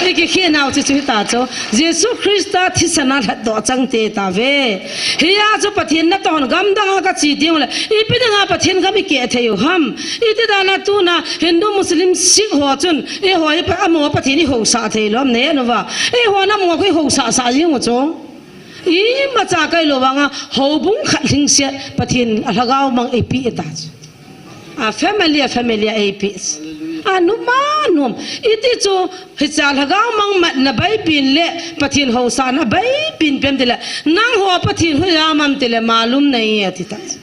Iki khinau chu chu hita chu. Jesu Christa thisan a lhatdoh chang te ita ve. Hia chu Pathen natong gamdang a kache ding le, ipi dinga Pathen gam ikeh thei u ham. Iti dan a tuna Hindu Muslim Sikh ho chun, eiho hi pa, amaho Pathen ihousah thei lou ham, nei nu va. Eiho nam ho khu ihousah sah jing u chu. Imacha kailou vanga, houbung khat lhingset Pathen a lhagao mang eipeh ta chu. A family, a family a eipeh. A numa num. Iti chu, hicha lhagao mang matna baipin le, Pathen housahna baipin pem tile, nangho Pathen hoiya mam tile, malum nahi ati ta chu.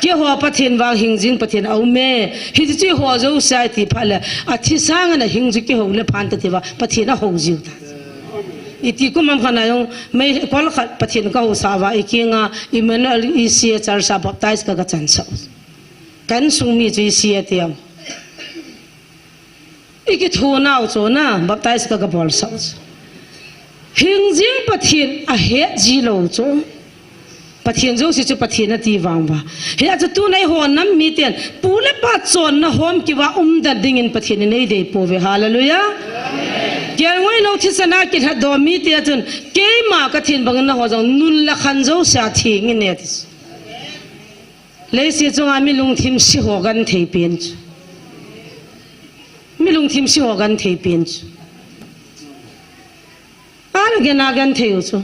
Keiho Pathen vang hing jing Pathen aume. Hiti chu eiho jouse iti phat le, athi sanga na hing ju kihou le phan ta tiva, Pathen ahou jiu ta. Iti kum am khat na jong, mei kol khat Pathen kahousah uva, ikinga Emmanuel E C A Church a baptize ka, kachan sah. Ka insung mi chu E C A ti am. Ikithunau chu na, baptize ka, kabol sah. Hing jing Pathen ahet ji lou chu. Pathen jouse chu Pathen ati vang uva. Hia chu tuna eiho nam miten, pu le pa chonna hom kiva umdan dingin Pathen in eidei pouve. Hallelujah. Kelngoi nou thisan a kilhatdoh mite chun, keima kathin bangin nangho jong nun le khan jouse a theng in e ati. Leiset chunga mi lungthim se ho genthei pen chu. Mi lungthim se ho genthei pen chu. Ana gen a genthei u chu.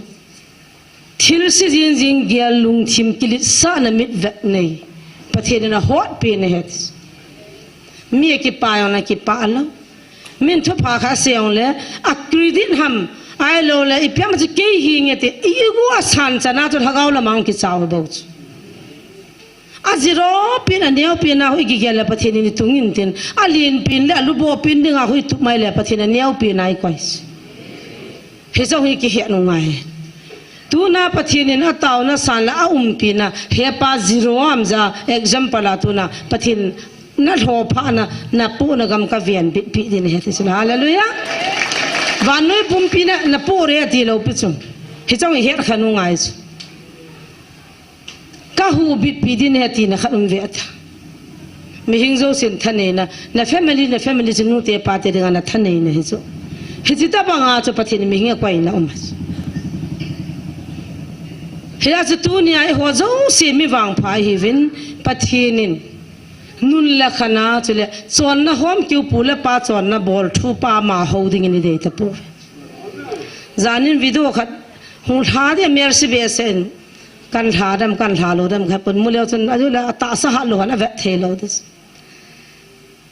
Thilse jing jing gel lungthim kiletsahna mitvet nei. Pathen in ahotpeh na ahi. Mi akipah jong na kipah lou. Min thupha khat asei jong le, a credit ham, ahilou le, ipi ham chu kei hinge ti, i, i gu asan chana chu lhagao lama hung kichao bou chu. A zero pen, a neo pen a khu ikigel le Pathen in itung intin, a len pen le, a lubo pen dinga khu itup mai le Pathen a neo pen a ikoi. Hiche hi kihet u ngai. Tuna Pathen in ataona san le a umpina, hepa zero am ja, example a tuna Pathen na lhophana, na pohna gam kaven bitpi din ahi ti chu. Hallelujah. Vannoi pumpi na, na poh re ati lou pi chu. Hiche hi het khen u ngai chu. Kahuh bitpi din ahi tina khat um ve ta. Mihing jousen thaneina, na family, na family chu nute pate dinga na thaneina hi chu. Hiche tabanga chu Pathen in mihing akoina um ahi. Hia chu tunia eiho jouse mi vangpha ihiuvin, Pathen in nun le khan a chule chonna hom kiu, pu le pa chonna bol thu pa ama hou dingin idei tapoi. Janin video khat hung lha dia Mercy Besen. Kan lha dem, kan lha lou dem, khat pun mu leu chun, ajeh le atahsa hat lou han avet thei lou ti.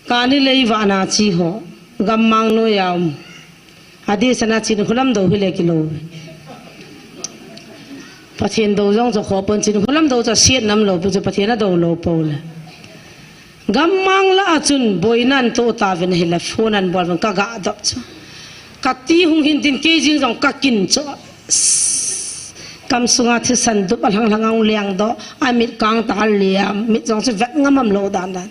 Kani lei vana chi ho, gammang noiya um. Adeh sana Chinkholam dou hile kilou. Pathen dou jong chu khopon, Chinkholam dou chu asiet nam lou pi chu Pathen adou lou pou le. Gammang lah a chun boina anto tauvin ahile phone anbol uvin kaga dop chu. Kati hung hin tin kei jing jong kakin chu. Kam sunga thisan dup alhang lhang a hung leng doh, amit kang ta liam, mit jong chu vet ngam am lou dan dan.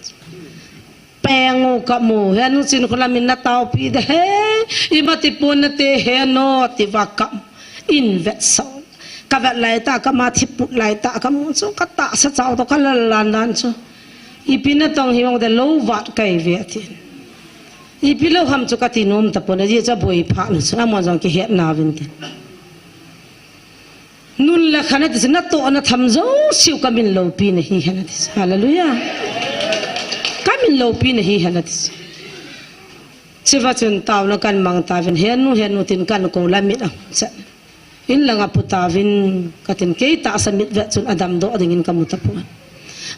Peng u kamu, henu Chinkholam in nataopi de he, ima ti pon nate henu, tiva kam. In vet sah. Kavet lai tah, kama thiput lai tah, kamu chu katahsa chau toh kalal lan dan chu. Ipi natong hi vang de lou vat kai ve atin. Ipi lou ham chu kati nom tapon, ajeh chu aboi phat lou chu, amon jong kihet nauvin tin. Nun le khan ati chu, natoh natham jouseu kamin loupi nahi hen ati chu. Hallelujah. Kamin loupi nahi hen ati chu. Chuva chun taona kan mang tauvin, henu, henu tin kan kou le amit ahung chan. In langa pu tauvin, katin kei tahsa mitvet chun adam doh dingin kamu tapon.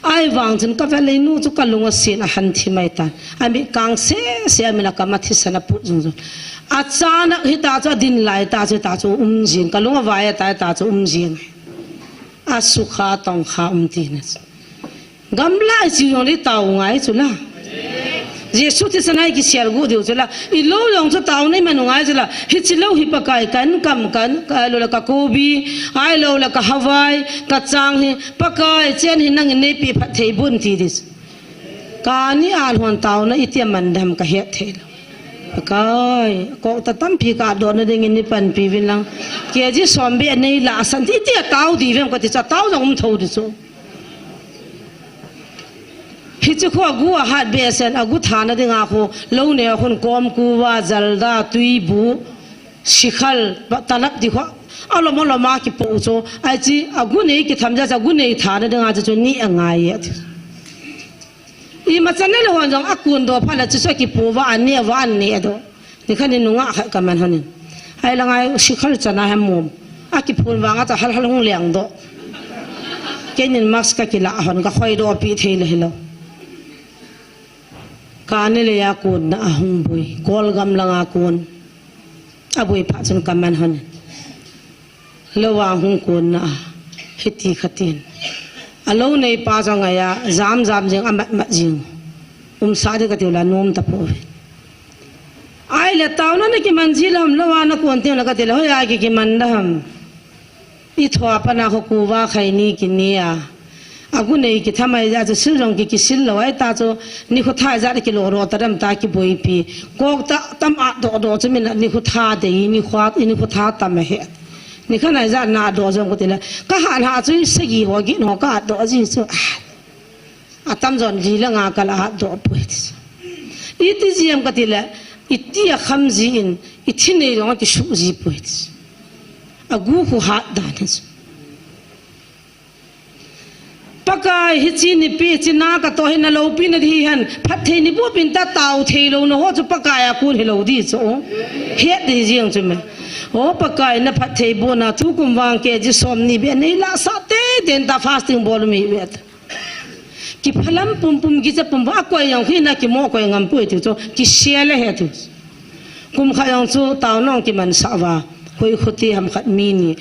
Ahivang chun kavet le inu chu kalung asin ahan thi mai tan. Amit kang sese, amin akam a thisan aput jung jung. Achanak hita chu adin lai tah chu, hita chu um jing. Kalung avai atai tah chu um jing. Asukha tongkha um tina chu. Gamla ichi jong le tao ngai chu la. Jesu thisan a ikisel gu diu chu la. Ilou jong chu taona iman u ngai chu la. Hichi lou hi Pakai kan kam kan, ka lou la ka kobi, ahilou la ka havai, ka chang hi. Pakai chen hi nangin neipi phat thei bun ti dis. Kani a lhon taona iti aman dem kahet thei lou. Pakai, kok ta tampi kadoh na dingin neipanpi uvin lang. Kg som beh neila san ti iti atao diu vem kati chu atao jong um thou di chu. Hiche khu agu ahat behseh in, agu thana dinga khu, lou neo khun kom kuva, jalda, tuibu, sikhal, ba, talap ti khu, alom alom a kipoh u chu. Ahi chu, agu nei kitham jeh a chu, agu nei thana dinga chu, chu ni angai e ati. Ima chan le hon jong akun doh phat le chu, chu akipoh uva, ane uva, ane doh. Nikhat in nungah khat kaman hon in. Ahi langa sikhal chana hem mum. Akiphun vanga chu hal hal hung leng doh. Keinin mask kakilah hon, kakhoi doh pi thei le hilou. Kani le a kunna ahung boi. Kolgam langa kun. Aboi phat chun kaman hon in. Lou a hung kunna a, hiti khatin. Alou neipa jong ahi a, jam jam jing, amat mat jing. Umsah ding kati u le anom tapouve. Ahile taona nakiman ji lou ham, lou a nakun teng le kati le, hoiya ki, kiman da ham. Ithoa pat na khu kuva khaini kine a. Agu nei kitham ahi jeh a chu sil jong ki, kisil lou ahi ta chu, nikho tha ijat a kilo ro ta dam ta kiboipi. Kok ta tam a doh doh chu min nikho tha dei, nikho, nikho tha tam ahi. Nikhat na ijat na doh jong kati le. Kahat hat chu sagi ho gin ho kahat doh ji chu. Ah. Atam jon li le nga kala hat doh poi ti chu. Iti ji ham kati le, iti akham ji in, ithi nei jong akisuh ji poi ti chu. Agu khu hat dan hi chu. Pakai hiche nipi, hiche na katoh hi naloupina di hihen, phatthei neiboh pin ta tao thei lou na ho chu Pakai a kon hilou di chu. Het di jeng chu me. O Pakai na phatthei bohna tukum vang kg som ni beh neilah sah tei tei in ta fasting bol um ive ta. Kiphalam pumpum kicha pumpum akoi jong khu nakimo koi ngam poi ti chu, kisel ahi ti. Kum khat jong chu taona kiman sah uva, koi khuti ham khat mi ni.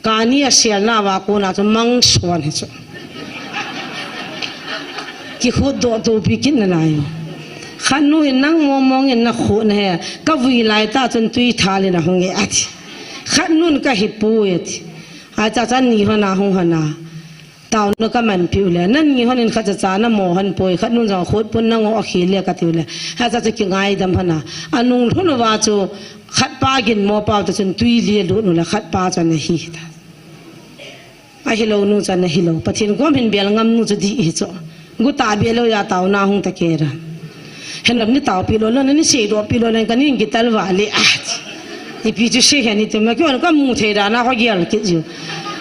Kani aselna uva kona chu mang suan hi chu. Kikhut doh topi kit nalai. Khat nu hin nang mong mong in nakhut nahe. Kavui lai ta chun tui thal in ahung e ati. Khat nun kahipoi ati. Acha cha ni hon ahung hon a. Taona kaman piu le, nani hon in khat cha cha namo hon poi, khat nun jong khut pun nangoh akhel le kati u le. Acha chu kingaidam hon a. Anung lhun uva chu khat pa ginmo pau ta chun tui li lut nu le khat pa chu ana hi ta. Ahilou nu chu ana hilou. Pathen kom hin bel ngam nu chu di hi chu. Gu ta bel lou a taona hung ta kei ra. Hen lam ni taopi lou lou, ni seidohpi lou lou, kanin kital vale a. Ipi chu sei hen iti ma kihon kamu thei dan a kagel kit jiu.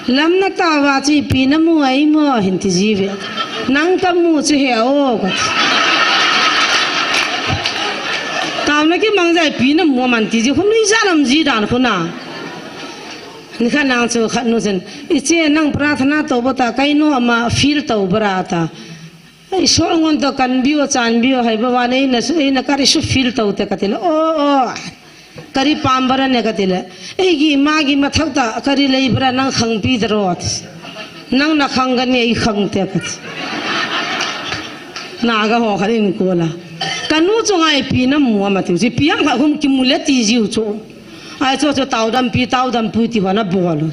Lam na tao uva chu ipi namu a imo hin ti jiuve. Nang kamu chu he o ka. Taona kimang jeh a ipi namu a man ti jiu, khun nui ja lam ji dan khun a. Nikhat nang chu khat nu chun, iche nang prarthana tou bou ta, kaino ama feel tou bou ra ta. Isol ngon to kan biu, chan biu, hai bou va nei na su, ei na kari su feel tou te kati le. O, o. Kari pam bara ne kati le. Eigi magi mathau ta kari lei bara nang khangpi da ro ati. Nang nakhang kani ei khang te kati. Naga ho khat in kola. Kanu chunga ipi namu a ma tiu. Ipi ham khat hum kimu le ti jiu chu. Ahi chu chu taodam pi, taodam pui ti hon abol u.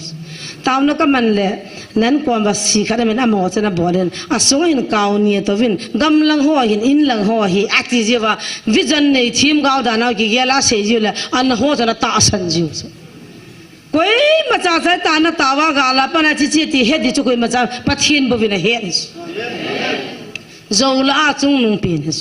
Taona kaman le, nan kom va si khat amin amaho chun abol in. Asung hin kau ni touvin, gamlang ho hin, inlang ho hi, ati jiu va, vision nei thim gao dan a kigel a sei jiu le, ana ho chun atahsan jiu chu. Koima cha cha ta na taova gal a pat na chi chi ti het di chu koima cha Pathen bouvin ahet. Jou lah a chungnung pen hi.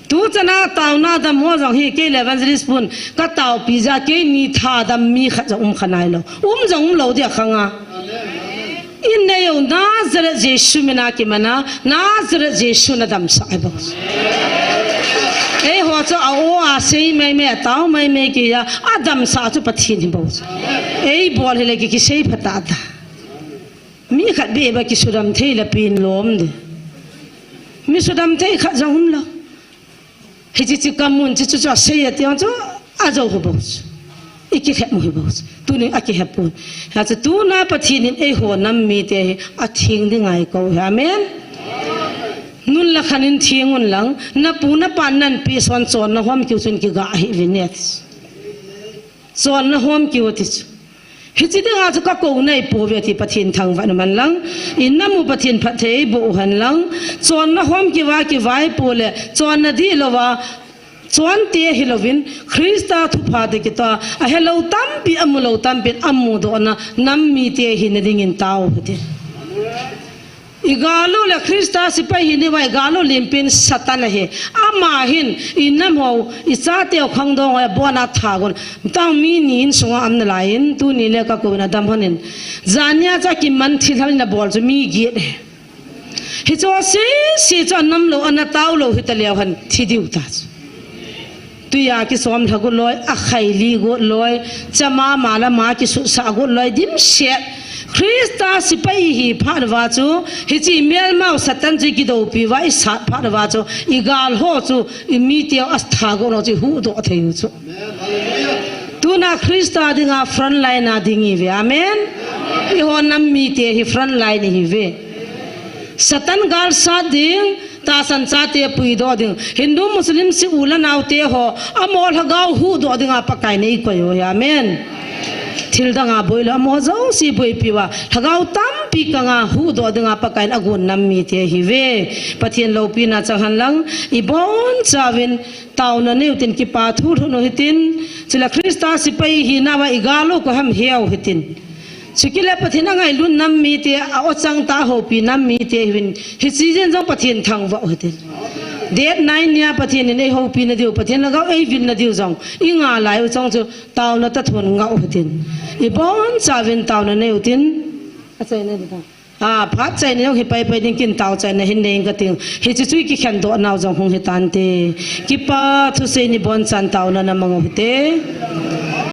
Tu chan a taona dam ho jong hi kei le evangelist pun ka taopi jeh a keini tha dam mi khat jong um kha nai lou. Um jong um lou dia khang a. In nei u Nazareth Jesu min a kiman a, Nazareth Jesu na damsah hi bou. Eiho chu a o a sei mai mai, a tao mai mai kei a, adamsah chu Pathen hi bou. Ei bol hi le ki, kisei phat a ta. Mi khat beh ba kisudam thei le pen lom de. Mi sudam thei khat jong um lou. Hichi chi kamun chi chu chu asei a tiang chu ajou hi bou chu. I kikhet mu hi bou chu. Tuni a kikhet pon. Hiche tuna Pathen in eiho nam mite hi atheng ding ngai kou hi. Amen. Nun le khan in theng un lang. Na pu na pa nan pi son chonna hom kiu chun kiga hi vin et. Chonna hom kiu ti chu. Hichi dinga chu ka kou nai pouve ti Pathen thangvah in um hen lang. In na mu Pathen phatthei boh u hen lang. Chonna hom kiva kivai pou le. Chonna dih louva. Chonte hilouvin. Christa thupha te kitoh. Ahelou tampi, amulou tampi, amudoh na. Nam mite hina dingin tao u hite. I gal u le Christa sepai hi ni vai gal u limpin Satan ahi. Ama hin i nam ho, i chate ho khangdong ho abon a tha gon. Tang mi ni insunga umna lai in tuni le ka kou in adam hon in. Jania cha kiman thil hal na bol chu mi giet e. Hichu sisi chu anam lou, ana tao lou hita leu hen thi diu ta chu. Tuia kisom lha got loi, akhai li got loi, chama mala ma kisutsa got loi, dimset. Christa sepai hi phat uva chu, hiche melmau Satan chu kidoupi uva, i sat phat uva chu, i gal ho chu, i mi teu a tha got ho chu, huhdoh thei u chu. Tuna Christa dinga front line a ding ive. Amen. I ho nam mite hi front line ihiuve. Satan gal sat ding, tahsan chate puidoh ding. Hindu, Muslim, si u le naote ho, amaho lhagao huhdoh dinga Pakai in eikoi u ahi. Amen. Thil danga boi lou, amaho jouse boipi uva. Lhagao tampi kanga huhdoh dinga Pakai in agon nam mite ihiuve. Pathen loupina chang hen lang, i bonchauvin, taona neiu tin kipa thu lhun u hitin, chule Christa sepai hina uva i gal u koi ham heu hitin. Chukit le Pathen angailut nam mite, a-o chang tah a houpi nam mite ihiuvin, hiche jeng jong Pathen thangvah u hitin. Date nine nia Pathen in eihoupina diu, Pathen lhagao eivin na diu jong, i ngai lai u chang chu, taona tah thon ngah u hitin. I bonchauvin taona neiu tin, achaina ding ta. A, phat chaina jong hi pai pai ding kin tao chaina hin nei ing kating. Hiche chu i kikhen doh nau jong hung hitante. Kipa thusei ni bonchan taona na mang u hite.